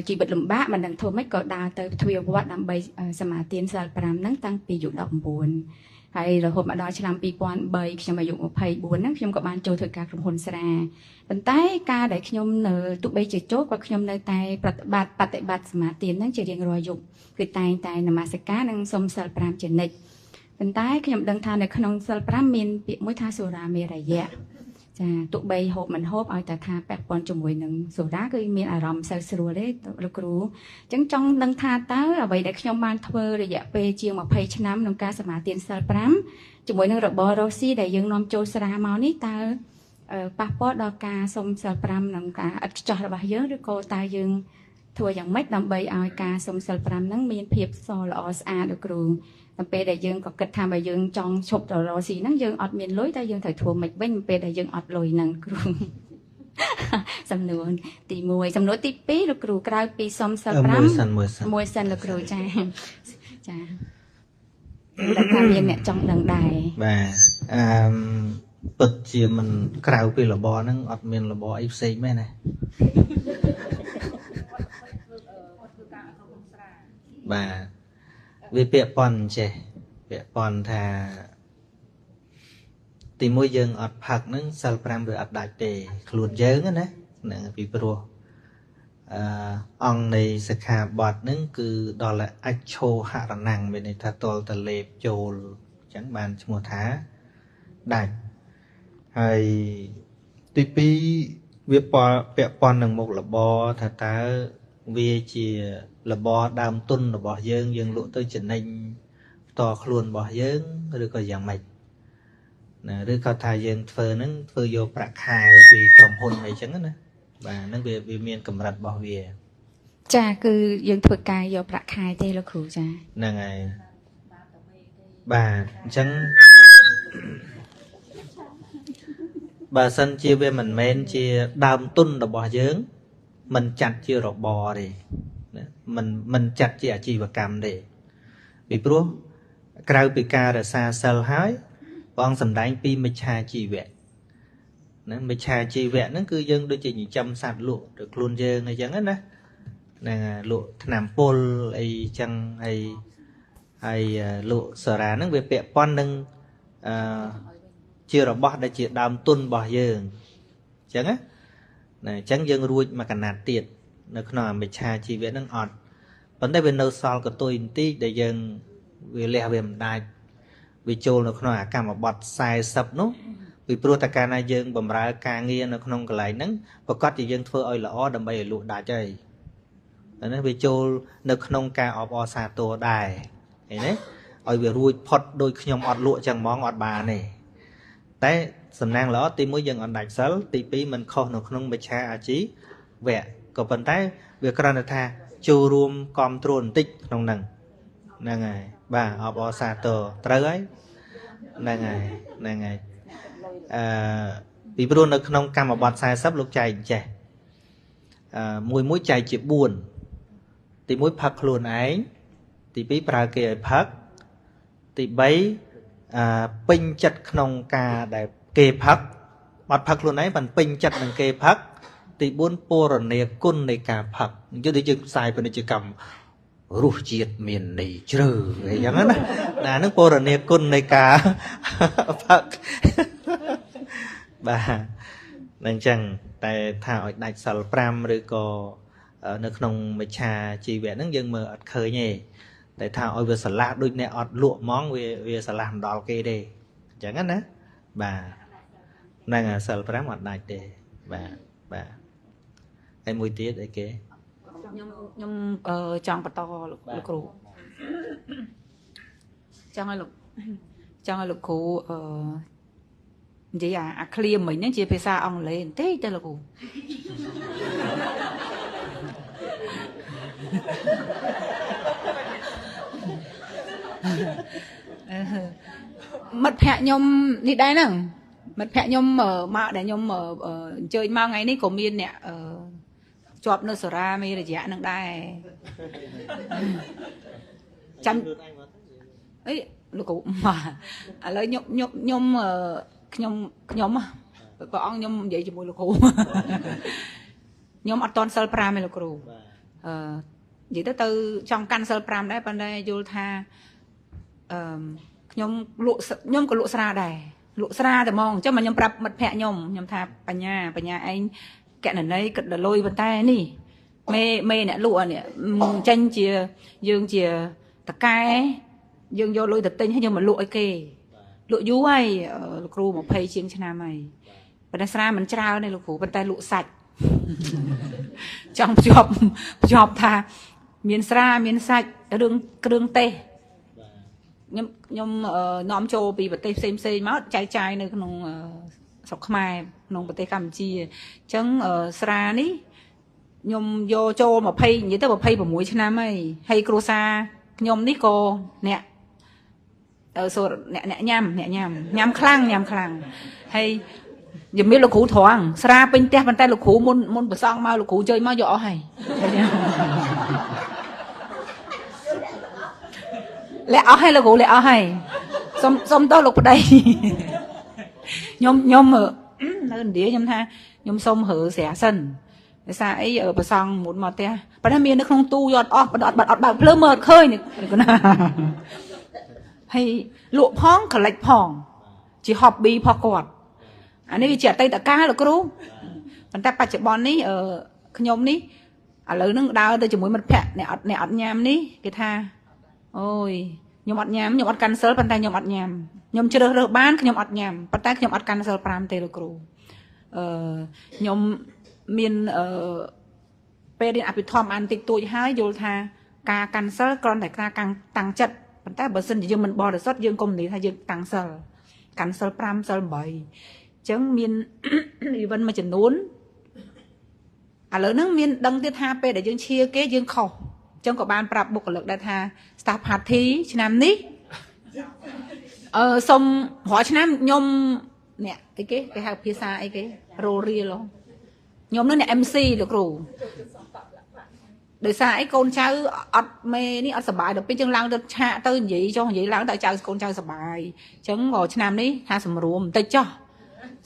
ជីវិតលំបាកមិនដឹងធ្វើម៉េចក៏ដើរទៅទ្វារវត្តដើម្បីសមាទានសិល5ហ្នឹងតាំងពីអាយុ19ហើយរហូតមកដល់ឆ្នាំ2003ខ្ញុំអាយុ24ហ្នឹងខ្ញុំក៏បានចូលធ្វើការក្រុមហ៊ុនស្រាប៉ុន្តែការដែលខ្ញុំនៅទោះបីជាចូលក៏ខ្ញុំនៅតែប្រតិបត្តិសមាទានហ្នឹងជារៀងរាល់យប់គឺតែងតែនមស្ការនិងសុំសិល5ជានិច្ចប៉ុន្តែខ្ញុំដឹងថានៅក្នុងសិល5មានពាក្យមួយថាសូរាមេរយៈចាទោះបីហូបមិនហូបឲ្យតែថាពាក់ព័ន្ធជាមួយនឹងសូរ៉ាគឺមានអារម្មណ៍សូវស្រួលទេលោកគ្រូអញ្ចឹងចង់ដឹងថាតើអ្វីដែលខ្ញុំបានធ្វើរយៈពេលជាង20ឆ្នាំក្នុងការសមាទានសិល5ជាមួយនឹងរបររស់ស៊ីដែលយើងនាំចូលស្រាមកនេះតើប៉ះពាល់ដល់ការសុំសិល5និងការឥតខ្ចោះរបស់យើងឬក៏តើយើងធ្វើយ៉ាងម៉េចដើម្បីឲ្យការសុំសិល5ហ្នឹងមានភាពសល្អស្អាតលោកគ្រូតាមពេលដែលយើងក៏គិតថាបើយើងចង់ឈប់ទៅរកស៊ីហ្នឹងយើងអត់មានលុយតែយើងត្រូវធ្វើម៉េចវិញពេលដែលយើងអត់លុយហ្នឹងគ្រូសំណួរទី1សំណួរទី2លោកគ្រូក្រៅពីសុំសិល5មួយសិនលោកគ្រូចាចាតែថាមានអ្នកចង់ដឹងដែរបាទអឺពិតជាមិនក្រៅពីរបរហ្នឹងអត់មានរបរអីផ្សេងមែនណាបាទវាពាក់ព័ន្ធចេះពាក់ព័ន្ធថាទីមួយយើងអត់ផឹកហ្នឹងសិល5វាអត់ដាច់ទេខ្លួនយើងណាហ្នឹងពីព្រោះអង្គនៃសិក្ខាបទហ្នឹងគឺដល់អច្ឆោហរណੰមានន័យថាតលតលេបចូលអញ្ចឹងបានឈ្មោះថាដាច់ហើយទី2វាពាក់ព័ន្ធនឹងមុខរបរថាតើវាជារបរដើមទុនរបស់យើងយើងលក់ទៅចំណេញផ្ទាល់ខ្លួនរបស់យើងឬក៏យ៉ាងម៉េចណាឬក៏ថាយើងធ្វើហ្នឹងធ្វើយកប្រាក់ខែពីក្រុមហ៊ុនអីចឹងណាបាទហ្នឹងវាមានកម្រិតរបស់វាចាគឺយើងធ្វើការយកប្រាក់ខែទេលោកគ្រូចាហ្នឹងហើយបាទអញ្ចឹងបើសិនជាវាមិនមែនជាដើមទុនរបស់យើងមិនចាត់ជារបរទេណាមិនចាត់ជាអាជីវកម្មទេពីព្រោះក្រៅពីការរក្សាសិលហើយព្រះអង្គសម្ដែងពីមិច្ឆាជីវៈណាមិច្ឆាជីវៈហ្នឹងគឺយើងដូចជាចិញ្ចឹមសត្វលក់ទៅខ្លួនយើងអីចឹងណាហ្នឹងលក់ថ្នាំពុលអីចឹងហើយហើយលក់សារ៉ាហ្នឹងវាពាក់ព័ន្ធនឹងអឺជារបស់ដែលជាដើមទុនរបស់យើងអញ្ចឹងណាអញ្ចឹងយើងរួចមកកណាត់ទៀតនៅក្នុងអមិច្ឆាជីវៈហ្នឹងអត់ប៉ុន្តែវានៅសល់កតុយបន្តិចដែលយើងវាលះវាមិនដាច់វាចូលនៅក្នុងអាកម្មបត្តិ40នោះពីព្រោះតែកាលណាយើងបំរើការងារនៅក្នុងកន្លែងហ្នឹងប្រកាសជាយើងធ្វើឲ្យល្អដើម្បីឲ្យលក់ដាច់ហើយអានេះវាចូលនៅក្នុងការអបអរសាទរដែរឃើញទេឲ្យវារួចផុតដូចខ្ញុំអត់លក់ចឹងហ្មងអត់បានទេតែសំណាងល្អទី1យើងអត់ដាច់សិលទី2មិនខុសនៅក្នុងមិច្ឆាអាជីវៈក៏ប៉ុន្តែវាគ្រាន់តែថាចូលរួមគ្រប់គ្រងបន្តិចក្នុងហ្នឹងហ្នឹងហើយបាទអបអរសាទរត្រូវហើយហ្នឹងហើយហ្នឹងហើយអឺពីព្រោះនៅក្នុងកម្មបត្តិ40លោកចែកចេះអឺមួយចែកជា4ទី1ផឹកខ្លួនឯងទី2ប្រើគេឲ្យផឹកទី3អឺពេញចិត្តក្នុងការដែលគេផឹកអត់ផឹកខ្លួនឯងប៉ុន្តែពេញចិត្តនឹងគេផឹកទី4ពរណីគុណនៃការផឹកយើងដូចយើងផ្សាយពាណិជ្ជកម្មរសជាតិមានន័យជ្រៅអីចឹងណាណាហ្នឹងពរណីគុណនៃការផឹកបាទនឹងចឹងតែថាឲ្យដាច់សិល5ឬក៏នៅក្នុងមិច្ឆាជីវៈហ្នឹងយើងមើលអត់ឃើញទេតែថាឲ្យវាស្រឡះដូចអ្នកអត់លក់ហ្មងវាស្រឡះមិនដល់គេទេអញ្ចឹងណាបាទហ្នឹងសិល5អត់ដាច់ទេបាទបាទហើយមួយទៀតអីគេខ្ញុំចង់បន្តលោកគ្រូចង់ឲ្យលោកគ្រូនិយាយអាឃ្លាមិញហ្នឹងជាភាសាអង់គ្លេសបន្តិចទៅលោកគ្រូ មិត្តភ័ក្ដិខ្ញុំនេះដែរហ្នឹងមិត្តភ័ក្ដិខ្ញុំមកដែលខ្ញុំអញ្ជើញមកថ្ងៃនេះក៏មានអ្នកជាប់នៅសារាមេរយៈនឹងដែរចាំអីលោកគ្រូឥឡូវខ្ញុំខ្ញុំខ្ញុំខ្ញុំព្រះអង្គខ្ញុំនិយាយជាមួយលោកគ្រូខ្ញុំអត់តន់សិល5ទេលោកគ្រូអឺនិយាយទៅចង់កាន់សិល5ដែរប៉ុន្តែយល់ថាអឺខ្ញុំលក់ខ្ញុំក៏លក់ស្រាដែរលក់ស្រាតែហ្មងអញ្ចឹងមកខ្ញុំប្រាប់មិត្តភ័ក្ដិខ្ញុំខ្ញុំថាបញ្ញាបញ្ញាឯងកណន័យគិតដល់លុយប៉ុន្តែនេះមេអ្នកលក់នេះចេញជាយើងជាតកែយើងយកលុយទៅទិញហើយយើងមកលក់ឲ្យគេលក់យូរហើយលោកគ្រូ20ជាងឆ្នាំហើយប៉ុន្តែស្រាមិនច្រើនទេលោកគ្រូប៉ុន្តែលក់សាច់ចង់ភ្ជាប់ថាមានស្រាមានសាច់រឿងគ្រឿងទេសខ្ញុំនាំចូលពីប្រទេសផ្សេងផ្សេងមកចែកចាយនៅក្នុងស្រុកខ្មែរក្នុងប្រទេសកម្ពុជាអញ្ចឹងស្រានេះខ្ញុំយកចូល20និយាយទៅ26ឆ្នាំហើយហើយគ្រួសារខ្ញុំនេះក៏អ្នកសូអ្នកញ៉ាំអ្នកញ៉ាំខ្លាំងញ៉ាំខ្លាំងហើយជំរាបលោកគ្រូត្រង់ស្រាពេញផ្ទះប៉ុន្តែលោកគ្រូមុនប្រសងមកលោកគ្រូជើញមកយកអស់ហើយលាក់អស់ហើយលោកគ្រូលាក់អស់ហើយសុំតោះលោកប្តីខ្ញុំនៅឥណ្ឌាខ្ញុំថាខ្ញុំសុំរើស្រាសិនដោយសារអីប្រសងមុនមកផ្ទះប៉ុន្តែមាននៅក្នុងទូយកអស់អត់បើកភ្លើងមើលអត់ឃើញណាហើយលក់ផងក្លិចផងជា hobby ផងគាត់អានេះវាជាអតីតកាលលោកគ្រូប៉ុន្តែបច្ចុប្បន្ននេះខ្ញុំនេះឥឡូវហ្នឹងដើរទៅជាមួយមិត្តភ័ក្ដិអ្នកអត់ញ៉ាំនេះគេថាអូយខ្ញុំអត់ញ៉ាំខ្ញុំអត់កាន់សិលប៉ុន្តែខ្ញុំអត់ញ៉ាំខ្ញុំជ្រើសរើសបានខ្ញុំអត់ញ៉ាំប៉ុន្តែខ្ញុំអត់កាន់សិល5ទេលោកគ្រូខ្ញុំមានពេលរៀនអភិធម្មអានតិចតួចហើយយល់ថាការកាន់សិលគ្រាន់តែការតាំងចិត្តប៉ុន្តែបើសិនជាយើងមិនបរិសុទ្ធយើងកុំនិយាយថាយើងតាំងសិលកាន់សិល5សិល8អញ្ចឹងមាន event មួយចំនួនឥឡូវហ្នឹងមានដឹងទៀតថាពេលដែលយើងឈៀគេយើងខុសអញ្ចឹងក៏បានប្រាប់បុគ្គលិកដែរថា staff party ឆ្នាំនេះសុំរាល់ឆ្នាំខ្ញុំអ្នកអីគេគេហៅភាសាអីគេរ៉ូរៀលខ្ញុំនឹងអ្នក MC លោកគ្រូដោយសារអីកូនចៅអត់មេនេះអត់សប្បាយដល់ពេលយើងឡើងទៅឆាកទៅនិយាយចុះនិយាយឡើងទៅចៅកូនចៅសប្បាយអញ្ចឹងក៏ឆ្នាំនេះថាសម្រួមបន្តិចចុះ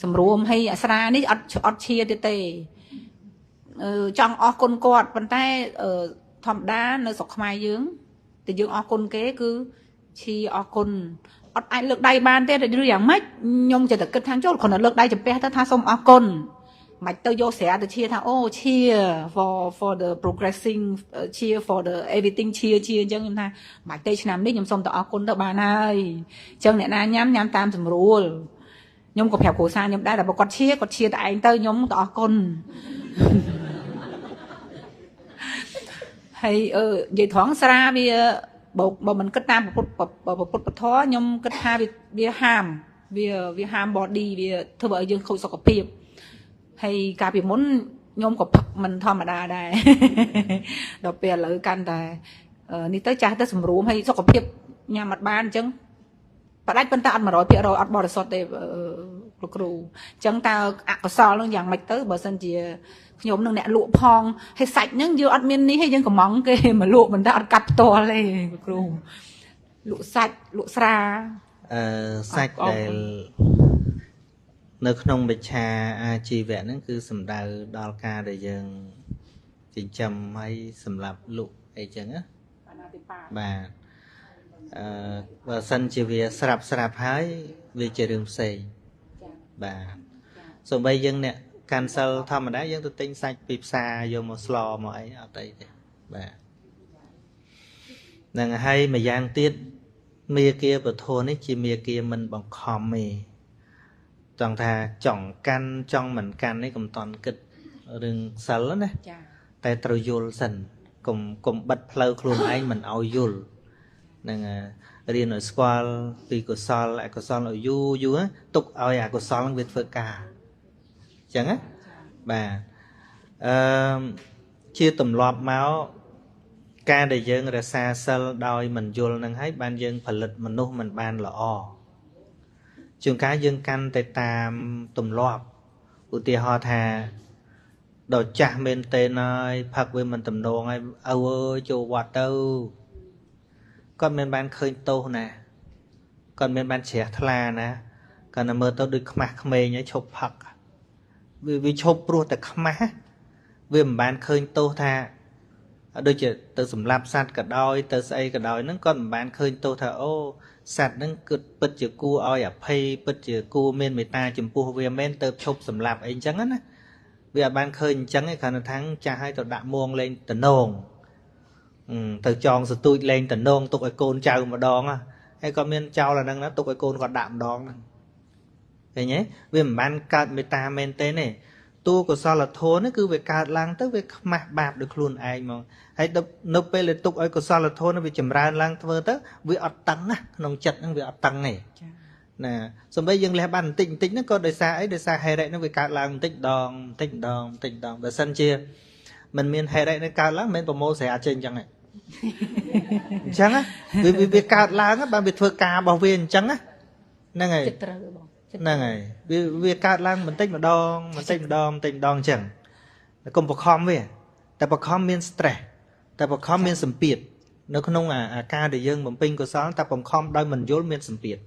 សម្រួមឲ្យអាស្រានេះអត់ឈៀទៀតទេចង់អស់គុណគាត់ប៉ុន្តែធម្មតានៅស្រុកខ្មែរយើងតែយើងអស់គុណគេគឺឈីអស់គុណអត់អាចលើកដៃបានទេឬយ៉ាងម៉េចខ្ញុំចេះតែគិតថាចូលគ្រាន់តែលើកដៃចំពះទៅថាសូមអរគុណមិនទៅយកស្រាទៅឈៀថាអូឈៀ for the progressing cheer for the everything cheer អញ្ចឹងខ្ញុំថាមិនទេឆ្នាំនេះខ្ញុំសូមទៅអរគុណទៅបានហើយអញ្ចឹងអ្នកណាញ៉ាំញ៉ាំតាមស្រួលខ្ញុំក៏ប្រាប់គ្រួសារខ្ញុំដែរតែបើគាត់ឈៀគាត់ឈៀតែឯងទៅខ្ញុំទៅអរគុណហើយនិយាយត្រង់ស្រាវាបើមិនគិតតាមពុទ្ធពធខ្ញុំគិតថាវាហាមវាហាម body វាធ្វើឲ្យយើងខូចសុខភាពហើយកាលពីមុនខ្ញុំក៏ផឹកមិនធម្មតាដែរដល់ពេលឥឡូវកាន់តែនេះទៅចាស់ទៅសម្រួមហើយសុខភាពញ៉ាំអត់បានអញ្ចឹងបដាច់ប៉ុន្តែអត់100%អត់បរិសុទ្ធទេលោកគ្រូអញ្ចឹងតើអកុសលនឹងយ៉ាងម៉េចទៅបើសិនជាខ្ញុំនឹងអ្នកលក់ផងហើយសាច់ហ្នឹងយើងអត់មាននេះហើយយើងកំងគេមកលក់ប៉ុន្តែអត់កាត់ផ្ទាល់ទេលោកគ្រូលក់សាច់លក់ស្រាសាច់ដែលនៅក្នុងវិឆាអាជីវៈហ្នឹងគឺសំដៅដល់ការដែលយើងចិញ្ចឹមហើយសម្រាប់លក់អីចឹងណាបាទបើសិនជាវាស្រាប់ហើយវាជារឿងផ្សេងបាទសូម្បីយើងអ្នកកាន់សិលធម្មតាយើងទៅទិញសាច់ពីផ្សារយកមកស្លមកអីអត់អីទេបាទនឹងហើយម្យ៉ាងទៀតមាគាពធនេះជាមាគាមិនបង្ខំទេចង់ថាចង់កាន់ចង់មិនកាន់នេះកុំតន់គិតរឿងសិលណាតែត្រូវយល់សិនកុំបិទផ្លូវខ្លួនឯងមិនឲ្យយល់នឹងរៀនឲ្យស្គាល់ពីកុសលអកុសលឲ្យយូរយូរទុកឲ្យអកុសលនឹងវាធ្វើការអញ្ចឹងណាបាទជាទម្លាប់មក ការដែលយើងរក្សាសិលដោយមិនយល់នឹងហើយបានយើងផលិតមនុស្សមិនបានល្អជួនកាលយើងកាន់តែតាមទម្លាប់ឧទាហរណ៍ថាដល់ចាស់មែនទេហើយផឹកវាមិនតំណងហើយឪអើយចូលវត្តទៅគាត់មិនបានឃើញទោសណាគាត់មិនបានជ្រះថ្លាណាគាត់តែមើលទៅដូចខ្មាស់ក្មេងហើយឈប់ផឹកវាឈប់ព្រោះតែខ្មាស់វាមិនបានឃើញទោសថាដូចជាទៅសម្លាប់សត្វក៏ដោយទៅស្អីក៏ដោយហ្នឹងគាត់មិនបានឃើញទោសថាអូសត្វហ្នឹងគឺពិតជាគួរឲ្យអភ័យពិតជាគួរមានមេត្តាចំពោះវាមែនទៅឈប់សម្លាប់អីអញ្ចឹងណាវាអត់បានឃើញអញ្ចឹងឯងគ្រាន់តែថាចាស់ឲ្យទៅដាក់មួងលេងតំណងទៅចងសទូចលេងតំណងទុកឲ្យកូនចៅម្ដងហើយគាត់មានចោលអាហ្នឹងណាទុកឲ្យកូនគាត់ដាក់ម្ដងហ្នឹងឃើញទេវាមិនបានកើតមេត្តាមែនទេទេតួកុសលធម៌នេះគឺវាកើតឡើងទៅវាខ្មាស់បាបដោយខ្លួនឯងហ្មងហើយនៅពេលដែលទុកឲ្យកុសលធម៌នេះវាចម្រើនឡើងធ្វើទៅវាអត់តឹងណាក្នុងចិត្តហ្នឹងវាអត់តឹងទេណាសំបីយើងលះបានបន្តិចបន្តិចហ្នឹងក៏ដោយសារអីដោយសារហេរិហ្នឹងវាកើតឡើងបន្តិចម្ដងបន្តិចម្ដងបន្តិចម្ដងបើសិនជាមិនមានហេរិនេះកើតឡើងមិនមែនប្រមូលស្រាចេញអញ្ចឹងទេអញ្ចឹងវាកើតឡើងបានវាធ្វើការរបស់វាអញ្ចឹងហ្នឹងហើយចិត្តត្រូវបងហ្នឹងហើយវាកើតឡើងបន្តិចម្ដងបន្តិចម្ដងបន្តិចម្ដងអញ្ចឹងកុំបខំវាតែបខំមាន stress តែបខំមានសម្ពាធនៅក្នុងអាការដែលយើងបំពេញកុសលតែបង្ខំដោយមិនយល់មានសម្ពាធ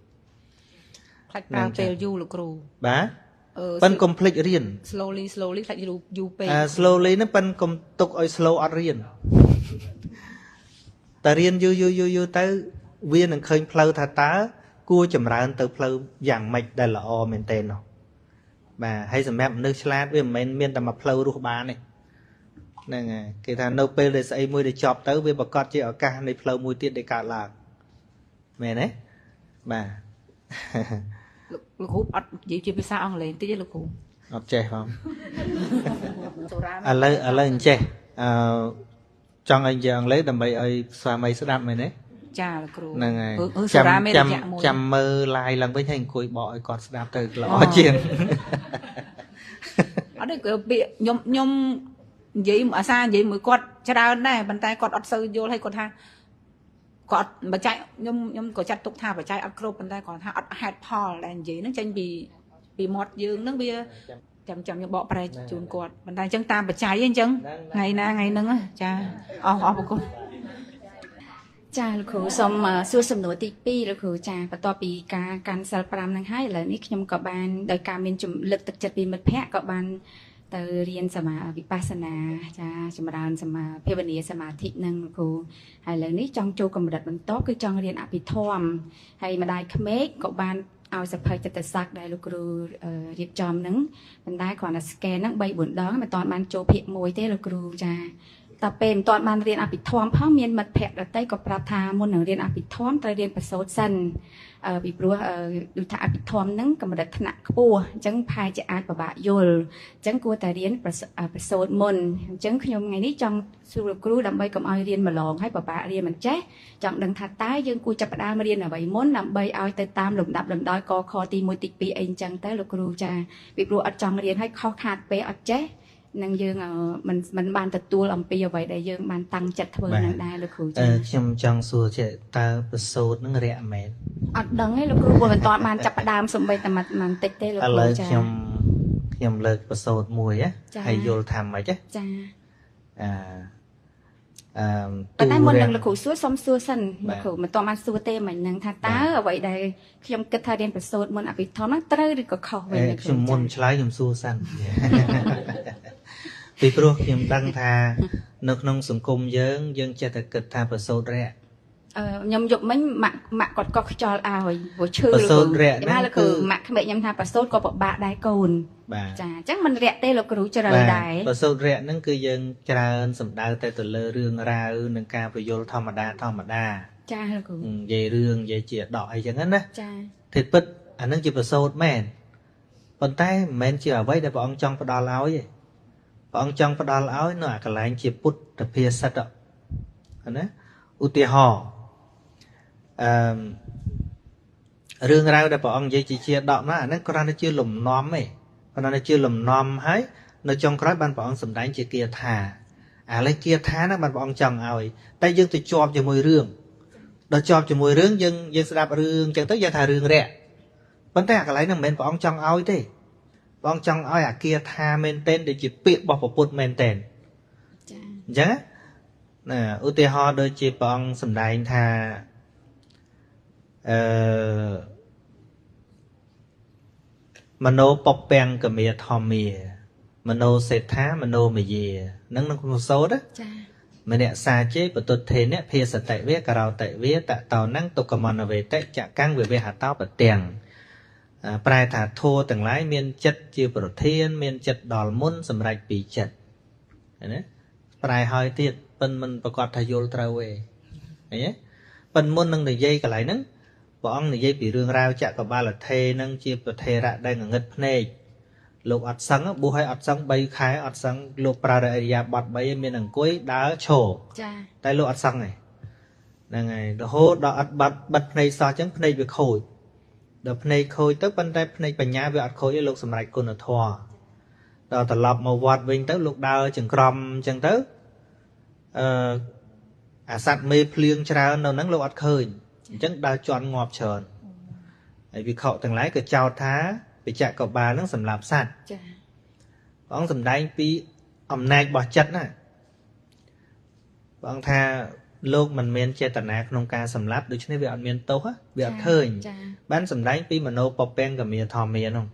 ខ្លាចប្រើពេលយូរលោកគ្រូបាទប៉ិនកុំភ្លេចរៀន slowly slowly ខ្លាចយូរពេក slowly ហ្នឹងប៉ិនកុំទុកឲ្យ slow អត់រៀនតែរៀនយូរយូរយូរយូរទៅវានឹងឃើញផ្លូវថាតើគួរចម្រើនទៅផ្លូវយ៉ាងម៉េចដែលល្អមែនទែននោះបាទហើយសម្រាប់មនុស្សឆ្លាតវាមិនមែនមានតែមួយផ្លូវរស់បានទេហ្នឹងហើយគេថានៅពេលដែលស្អីមួយដែលចប់ទៅវាប្រកាសជាឱកាសនៃផ្លូវមួយទៀតដែលកើតឡើងមែនទេបាទលោកគ្រូអត់និយាយជាភាសាអង់គ្លេសតិចទេលោកគ្រូអត់ចេះផងឥឡូវអញ្ចេះអឺចង់ឲ្យនិយាយអង់គ្លេសដើម្បីឲ្យស្វាមីស្ដាប់មែនទេចាលោកគ្រូហ្នឹងហើយចាំមើល live ឡើងវិញហើយអង្គុយបកឲ្យគាត់ស្ដាប់ទៅល្អជាងអត់ទេគឺពាក្យខ្ញុំនិយាយអាសានិយាយមួយគាត់ច្រើនដែរប៉ុន្តែគាត់អត់សូវយល់ហើយគាត់ថាគាត់បច្ច័យខ្ញុំក៏ចាត់ទុកថាបច្ច័យអត់គ្រប់ប៉ុន្តែគាត់ថាអត់ហេតុផលដែលនិយាយហ្នឹងចេញពីមាត់យើងហ្នឹងវាចាំខ្ញុំបកប្រែជូនគាត់ប៉ុន្តែអញ្ចឹងតាមបច្ច័យអញ្ចឹងថ្ងៃណាថ្ងៃហ្នឹងចាអរគុណចាលោកគ្រូសូមសួរសំណួរទី2លោកគ្រូចាបន្ទាប់ពីការកាន់សិល5ហ្នឹងហើយឥឡូវនេះខ្ញុំក៏បានដោយការមានជំលើកទឹកចិត្តពីមិត្តភ័ក្តិក៏បានទៅរៀនសមាវិបស្សនាចាចម្រើនសមាភាវនាសមាធិនឹងលោកគ្រូហើយឥឡូវនេះចង់ចូលកម្រិតបន្តគឺចង់រៀនអភិធម្មហើយម្ដាយក្មេកក៏បានឲ្យសភៅចិត្តសាស្ត្រដែលលោកគ្រូរៀបចំហ្នឹងប៉ុន្តែគ្រាន់តែ scan ហ្នឹង3 4ដងមិនទាន់បានចូលភាគ1ទេលោកគ្រូចាតែពេលមិនទាន់បានរៀនអភិធម្មផងមានមិត្តភ័ក្តិដទៃក៏ប្រាប់ថាមុននឹងរៀនអភិធម្មត្រូវរៀនប្រសូតសិនពីព្រោះដូចថាអភិធម្មហ្នឹងកម្រិតថ្នាក់ខ្ពស់អញ្ចឹងផែជាអាចពិបាកយល់អញ្ចឹងគួរតែរៀនប្រសូតមុនអញ្ចឹងខ្ញុំថ្ងៃនេះចង់សួរលោកគ្រូដើម្បីកុំឲ្យរៀនម្លងហើយពិបាករៀនមិនចេះចង់ដឹងថាតើយើងគួរចាប់ផ្ដើមរៀនអ្វីមុនដើម្បីឲ្យទៅតាមលំដាប់លំដោយកខទី1ទី2អីអញ្ចឹងទៅលោកគ្រូចាពីព្រោះអត់ចង់រៀនហើយខុសខាតពេលអត់ចេះនឹងយើងមិនបានទទួលអំពីអ្វីដែលយើងបានតាំងចិត្តធ្វើនឹងដែរលោកគ្រូចាខ្ញុំចង់សួរចេះតើប្រសូតនឹងរយៈមែនអត់ដឹងទេលោកគ្រូព្រោះមិនទាន់បានចាប់ផ្ដើមសំបីតែបន្តិចទេលោកគ្រូចាឥឡូវខ្ញុំលើកប្រសូតមួយហើយយល់ថាម៉េចចាអឺប៉ុន្តែមុននឹងលោកគ្រូសួរសុំសួរសិនលោកគ្រូមិនទាន់បានសួរទេមិញនឹងថាតើអ្វីដែលខ្ញុំគិតថារៀនប្រសូតមុនអភិធម្មហ្នឹងត្រូវឬក៏ខុសវិញខ្ញុំមុនឆ្លើយខ្ញុំសួរសិនពីព្រោះខ្ញុំដឹងថានៅក្នុងសង្គមយើងចេះតែគិតថាប្រសូតរយៈ ខ្ញុំយប់មិញម៉ាក់គាត់កោះខ្យល់ឲ្យព្រោះឈឺប្រសូតរយៈហ្នឹងគឺម៉ាក់ក្មេកខ្ញុំថាប្រសូតក៏ពិបាកដែរកូនចាអញ្ចឹងមិនរយៈទេលោកគ្រូជ្រៅដែរប្រសូតរយៈហ្នឹងគឺយើងច្រើនសំដៅតែទៅលើរឿងរ៉ាវនិងការពយល់ធម្មតាធម្មតាចាលោកគ្រូនិយាយរឿងនិយាយជាដកអីចឹងណាចាទេពិតអាហ្នឹងជាប្រសូតមែនប៉ុន្តែមិនមែនជាអ្វីដែលព្រះអង្គចង់ផ្ដល់ឲ្យទេព្រះអង្គចង់ផ្ដល់ឲ្យនៅអាកន្លែងជាពុទ្ធភាសិតណាឧទាហរណ៍អឺរឿងរ៉ាវដែលព្រះអង្គនិយាយជាដកមកអាហ្នឹងគ្រាន់តែជាលំនាំទេគ្រាន់តែជាលំនាំហើយនៅចុងក្រោយបានព្រះអង្គសម្ដែងជាគាថា អាលេខគាថាហ្នឹងបានព្រះអង្គចង់ឲ្យតែយើងទៅជាប់ជាមួយរឿងដល់ជាប់ជាមួយរឿងយើងយើងស្ដាប់រឿងអញ្ចឹងទៅយើងថារឿងរៈប៉ុន្តែអាកន្លែងហ្នឹងមិនមែនព្រះអង្គចង់ឲ្យទេព្រះអង្គចង់ឲ្យអាគាថាមែនទែនដែលជាពាក្យរបស់ពុទ្ធមែនទែនចាអញ្ចឹងណាឧទាហរណ៍ដូចជាព្រះអង្គសម្ដែងថាអឺមโนពពាំងកមាធម្មាមโนសេដ្ឋាមโนមយានឹងក្នុងក្នុងសូត្រចាមនសាជេបតុទ្ធេនភាសតិវេករោតិវេតតោនੰទុក្ខមនវេតិចកੰវិវហតោបទាំងប្រែថាធัวទាំងឡាយមានចិត្តជាប្រធានមានចិត្តដល់មុនសម្រេចពីចិត្តណាប្រែហើយទៀតប៉ិនមិនប្រកាសថាយល់ត្រូវទេឃើញទេប៉ិនមុននឹងនិយាយកន្លែងហ្នឹងព្រះអង្គនិយាយពីរឿងរ៉ាវចក្របាលថេនឹងជាប្រធេរៈដែលងងឹតភ្នែកលោកអត់សឹងបួសឲ្យអត់សឹង3ខែអត់សឹងលោកប្រើរិយាបថ3មានអង្គុយដើរឈរចាតែលោកអត់សឹងទេហ្នឹងហើយរហូតដល់អត់បាត់បិទភ្នែកសោះអញ្ចឹងភ្នែកវាខូចដល់ភ្នែកខូចទៅប៉ុន្តែភ្នែកបញ្ញាវាអត់ខូចទេលោកសម្រេចគុណធម៌ដល់ត្រឡប់មកវត្តវិញទៅលោកដើរចង្ក្រមអញ្ចឹងទៅអឺអាសត្វមេភ្លៀងច្រើននៅហ្នឹងលោកអត់ឃើញអញ្ចឹងដើរជន់ងាប់ច្រើនហើយវិខទាំងឡាយក៏ចោទថាបច្ចកបាលនឹងសម្រាប់សត្វចាព្រះអង្គសម្ដែងពីអំណាចរបស់ចិត្តណាព្រះអង្គថាលោកមិនមានចេតនាក្នុងការសម្លាប់ដូច្នេះវាអត់មានទោសវាអត់ឃើញបានសម្ដែងពីមโนពពាំងកមាធម្មានោះ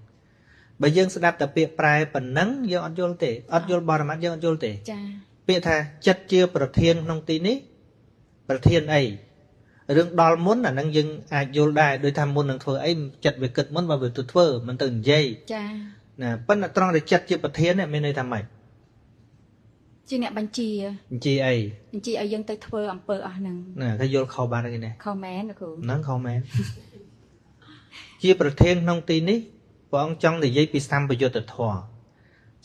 បើយើងស្ដាប់តែពាក្យប្រែប៉ុណ្ណឹងយើងអត់យល់ទេអត់យល់បរមត្តយើងអត់យល់ទេចាពាក្យថាចិត្តជាប្រធានក្នុងទីនេះប្រធានអីរឿងដល់មុនអានឹងយើងអាចយល់ដែរដូចថាមុននឹងធ្វើអីចិត្តវាគិតមុនបើវាទៅធ្វើមិនទៅនិយាយចាណាប៉ុន្តែត្រង់តែចិត្តជាប្រធាននេះមានន័យថាម៉េចជាអ្នកបញ្ជាបញ្ជាអីបញ្ជាឲ្យយើងទៅធ្វើអំពើអស់ហ្នឹងណាគេយល់ខុសបានទេនេះខុសមែនលោកគ្រូហ្នឹងខុសមែនជាប្រធានក្នុងទីនេះព្រះអង្គចង់និយាយពីសម្បយុទ្ធធម៌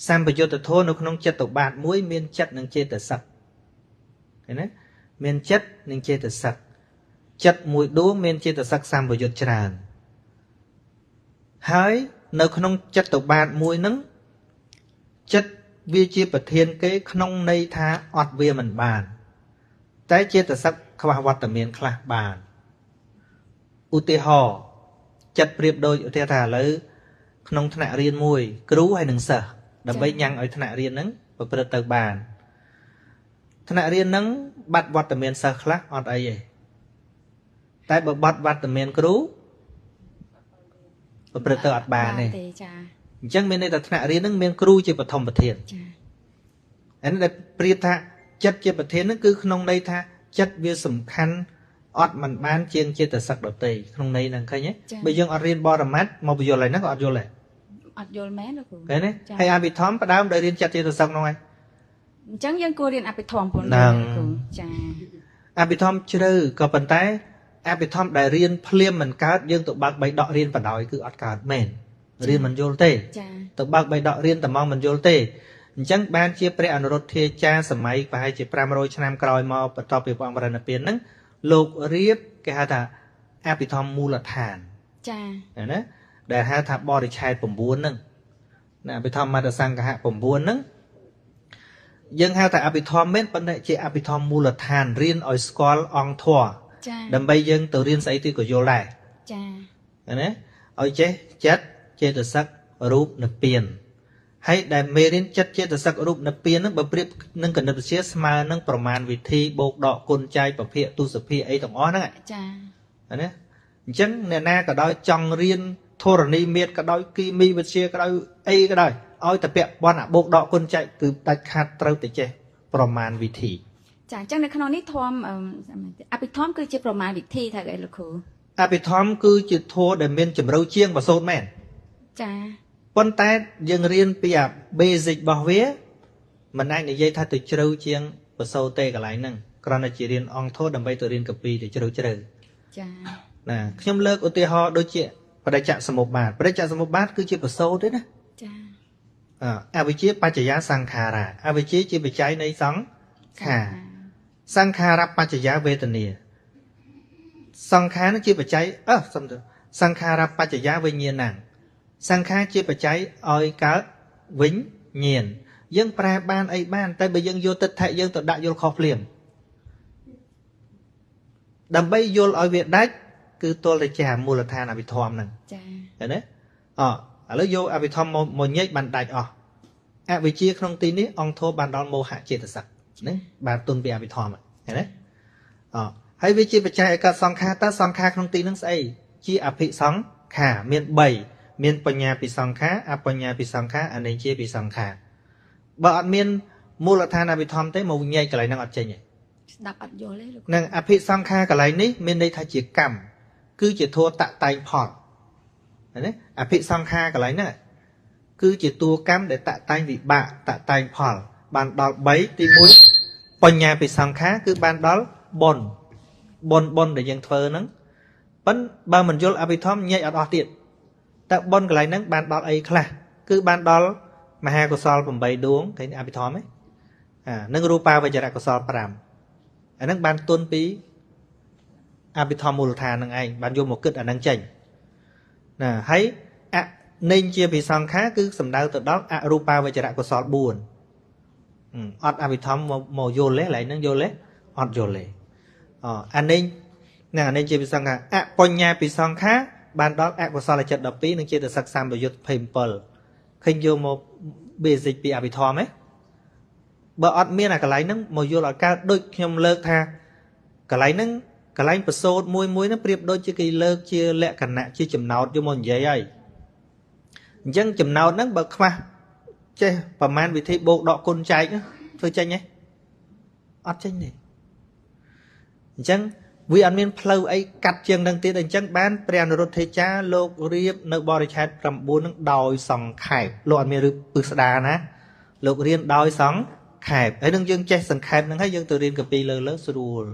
សម្បយុទ្ធធម៌នៅក្នុងចិត្តបាតមួយមានចិត្តនិងចេតសិកឃើញទេមានចិត្តនិងចេតសិកចិត្តមួយដួងមានចេតសិកសម្បយុទ្ធច្រើនហើយនៅក្នុងចិត្តបាតមួយហ្នឹងចិត្តវាជាប្រធានគេក្នុងន័យថាអត់វាមិនបានតែចេតសិកខ្វះវត្តមានខ្លះបានឧទាហរណ៍ចិត្តប្រៀបដូចឧទាហរណ៍ថាឥឡូវក្នុងថ្នាក់រៀនមួយគ្រូហើយនឹងសិស្សដើម្បីញ៉ាំងឲ្យថ្នាក់រៀនហ្នឹងប្រព្រឹត្តទៅបានថ្នាក់រៀនហ្នឹងបាត់វត្តមានសិស្សខ្លះអត់អីទេតែបើបាត់វត្តមានគ្រូប្រព្រឹត្តទៅអត់បានទេចាអញ្ចឹងមានន័យថាថ្នាក់រៀនហ្នឹងមានគ្រូជាបឋមប្រធានចាអានេះដែលប្រៀបថាចិត្តជាប្រធានហ្នឹងគឺក្នុងន័យថាចិត្តវាសំខាន់អត់មិនបានជាងចេតសិកដតីក្នុងន័យហ្នឹងឃើញទេបើយើងអត់រៀនបរមត្តមកពយល់ហើយហ្នឹងក៏អត់យល់ដែរអត់យល់មែនលោកគ្រូឃើញទេហើយអភិធម្មផ្ដើមដោយរៀនចិត្តចេតសិកហ្នឹងឯងអញ្ចឹងយើងគួររៀនអភិធម្មប៉ុណ្ណាលោកគ្រូចាអភិធម្មជ្រៅក៏ប៉ុន្តែអភិធម្មដែលរៀនភ្លាមមិនកើតយើងទៅបើកបីដករៀនបណ្ដោយគឺអត់កើតមែនរៀនមិនយល់ទេទៅបើកបីដករៀនតែមកមិនយល់ទេអញ្ចឹងបានជាព្រះអនុរុទ្ធាចារ្យសម័យប្រហែលជា500ឆ្នាំក្រោយមកបន្ទាប់ពីព្រះអង្គបរិនិព្វានហ្នឹងលោករៀបគេហៅថាអភិធម្មមូលដ្ឋានចាណាដែលហៅថាបរិឆេទ9ហ្នឹងណាអភិធម្មមត្តសង្ឃហៈ9ហ្នឹងយើងហៅថាអភិធម្មមែនប៉ុន្តែជាអភិធម្មមូលដ្ឋានរៀនឲ្យស្គាល់អង្គធម៌ដើម្បីយើងទៅរៀនស្អីទីក៏យល់ដែរចាណាឲ្យចេះចិត្តចេតសិករូបនិព្វានហើយដែលមេរៀនចិត្តចេតសិករូបនិព្វានហ្នឹងបើប្រៀបនឹងគណិតវិទ្យាស្មើនឹងប្រមាណវិធីបូកដកគុណចែកពភាកទសភាអីទាំងអស់ហ្នឹងចាណាអញ្ចឹងអ្នកណាក៏ដោយចង់រៀនធរណីមាត្រក៏ដោយគីមីវិទ្យាក៏ដោយអីក៏ដោយឲ្យតែពាក់ព័ន្ធអាបូកដកគុណចែកគឺដាច់ខាតត្រូវតែចេះប្រមាណវិធីចាអញ្ចឹងនៅក្នុងនេះធម៌អភិធម្មគឺជាប្រមាណវិធីថាអីលោកគ្រូអភិធម្មគឺជាធម៌ដែលមានជម្រៅជាងប្រសូតមែនចាប៉ុន្តែយើងរៀនពីអា basic របស់វាមិនអាចនិយាយថាទៅជ្រៅជាងប្រសូតទេកន្លែងហ្នឹងគ្រាន់តែជារៀនអង្គធម៌ដើម្បីទៅរៀនកពីទៅជ្រៅជ្រៅចាណាខ្ញុំលើកឧទាហរណ៍ដូចជាបដិច្ចសមុប្បាទបដិច្ចសមុប្បាទគឺជាប្រសូតទេណាចាអវិជ្ជាបច្ចយាសង្ខារាអវិជ្ជាជាបច្ច័យនៃសង្ខារសង្ខារបច្ចយាវេទនាសង្ខារនឹងជាបច្ច័យសំទោសសង្ខារបច្ចយាវិញ្ញាណังសង្ខារជាបច្ច័យឲ្យកើតវិញ្ញាណ យើងប្រែបានអីបានតែបើយើងយកទិដ្ឋិយើងទៅដាក់យល់ខុសភ្លាមដើម្បីយល់ឲ្យវាដាច់គឺទល់តែចេះអាមូលដ្ឋានអភិធម្មហ្នឹង ចា ឃើញទេអឥឡូវយកអភិធម្មមកញែកបានដាច់អស់អវិជ្ជាក្នុងទីនេះអង្គធម៌បានដល់មោហៈចេតសិកហ្នឹងបានទុនពីអភិធម្មឃើញទេអហើយវាជាបច្ច័យឲ្យកើតសង្ខារតើសង្ខារក្នុងទីហ្នឹងស្អីជាអភិសង្ខារមាន3មានបញ្ញាពិសង្ខារអបញ្ញាពិសង្ខារអនិច្ចាពិសង្ខារបើអត់មានមូលដ្ឋានអភិធម្មទេមកញែកកន្លែងហ្នឹងអត់ចេញទេ ស្ដាប់អត់យល់ទេលោក នឹងអភិសង្ខារកន្លែងនេះមានន័យថាជាកម្មគឺជាធัวតតែងផលឃើញទេអភិសង្ខារកន្លែងហ្នឹងគឺជាតួកម្មដែលតតែងវិបាកតតែងផលបានដល់3ទី1បញ្ញាពិសង្ខារគឺបានដល់បុណ្យបុណ្យដែលយើងធ្វើហ្នឹងប៉ុន្តែបើមិនយល់អភិធម្មញែកអត់អស់ទៀតតើបុណ្យកន្លែងហ្នឹងបានដល់អីខ្លះគឺបានដល់មហាកុសល8ដួងឃើញអភិធម្មទេអានឹងរូបាវចរកុសល5អាហ្នឹងបានទុនពីអភិធម្មមូលដ្ឋានហ្នឹងឯងបានយកមកគិតអាហ្នឹងចេញណាហើយអនិច្ជាពិសង្ខារគឺសំដៅទៅដល់អរូបាវចរកុសល4អត់អភិធម្មមកយល់ទេកន្លែងហ្នឹងយល់ទេអត់យល់ទេអនិច្នឹងអនិច្ជាពិសង្ខារអបញ្ញាពិសង្ខារបានដល់អកុសលចិត្ត12និងចេតសិកសម្បយុទ្ធ27ឃើញយកមក basic ពីអភិធម្មទេបើអត់មានអាកន្លែងហ្នឹងមកយល់ឲ្យកើតដូចខ្ញុំលើកថាកន្លែងហ្នឹងកន្លែងប្រសូតមួយមួយហ្នឹងប្រៀបដូចជាគេលើកជាលក្ខណៈជាចំណោតយកមកនិយាយហើយអញ្ចឹងចំណោតហ្នឹងបើខ្វះចេះប្រមាណវិធីបូកដកគុណចែកធ្វើចេញទេអត់ចេញទេអញ្ចឹងវាអត់មានផ្លូវអីកាត់ជាងនឹងទៀតអញ្ចឹងបានព្រះអនុរុទ្ធទេចាលោករៀបនៅបរិឆេទ9នឹងដោយសង្ខេបលោកអត់មានពិស្ដារណាលោករៀនដោយសង្ខេបហើយនឹងយើងចេះសង្ខេបហ្នឹងហើយយើងទៅរៀនកាពីលើលើស្រួល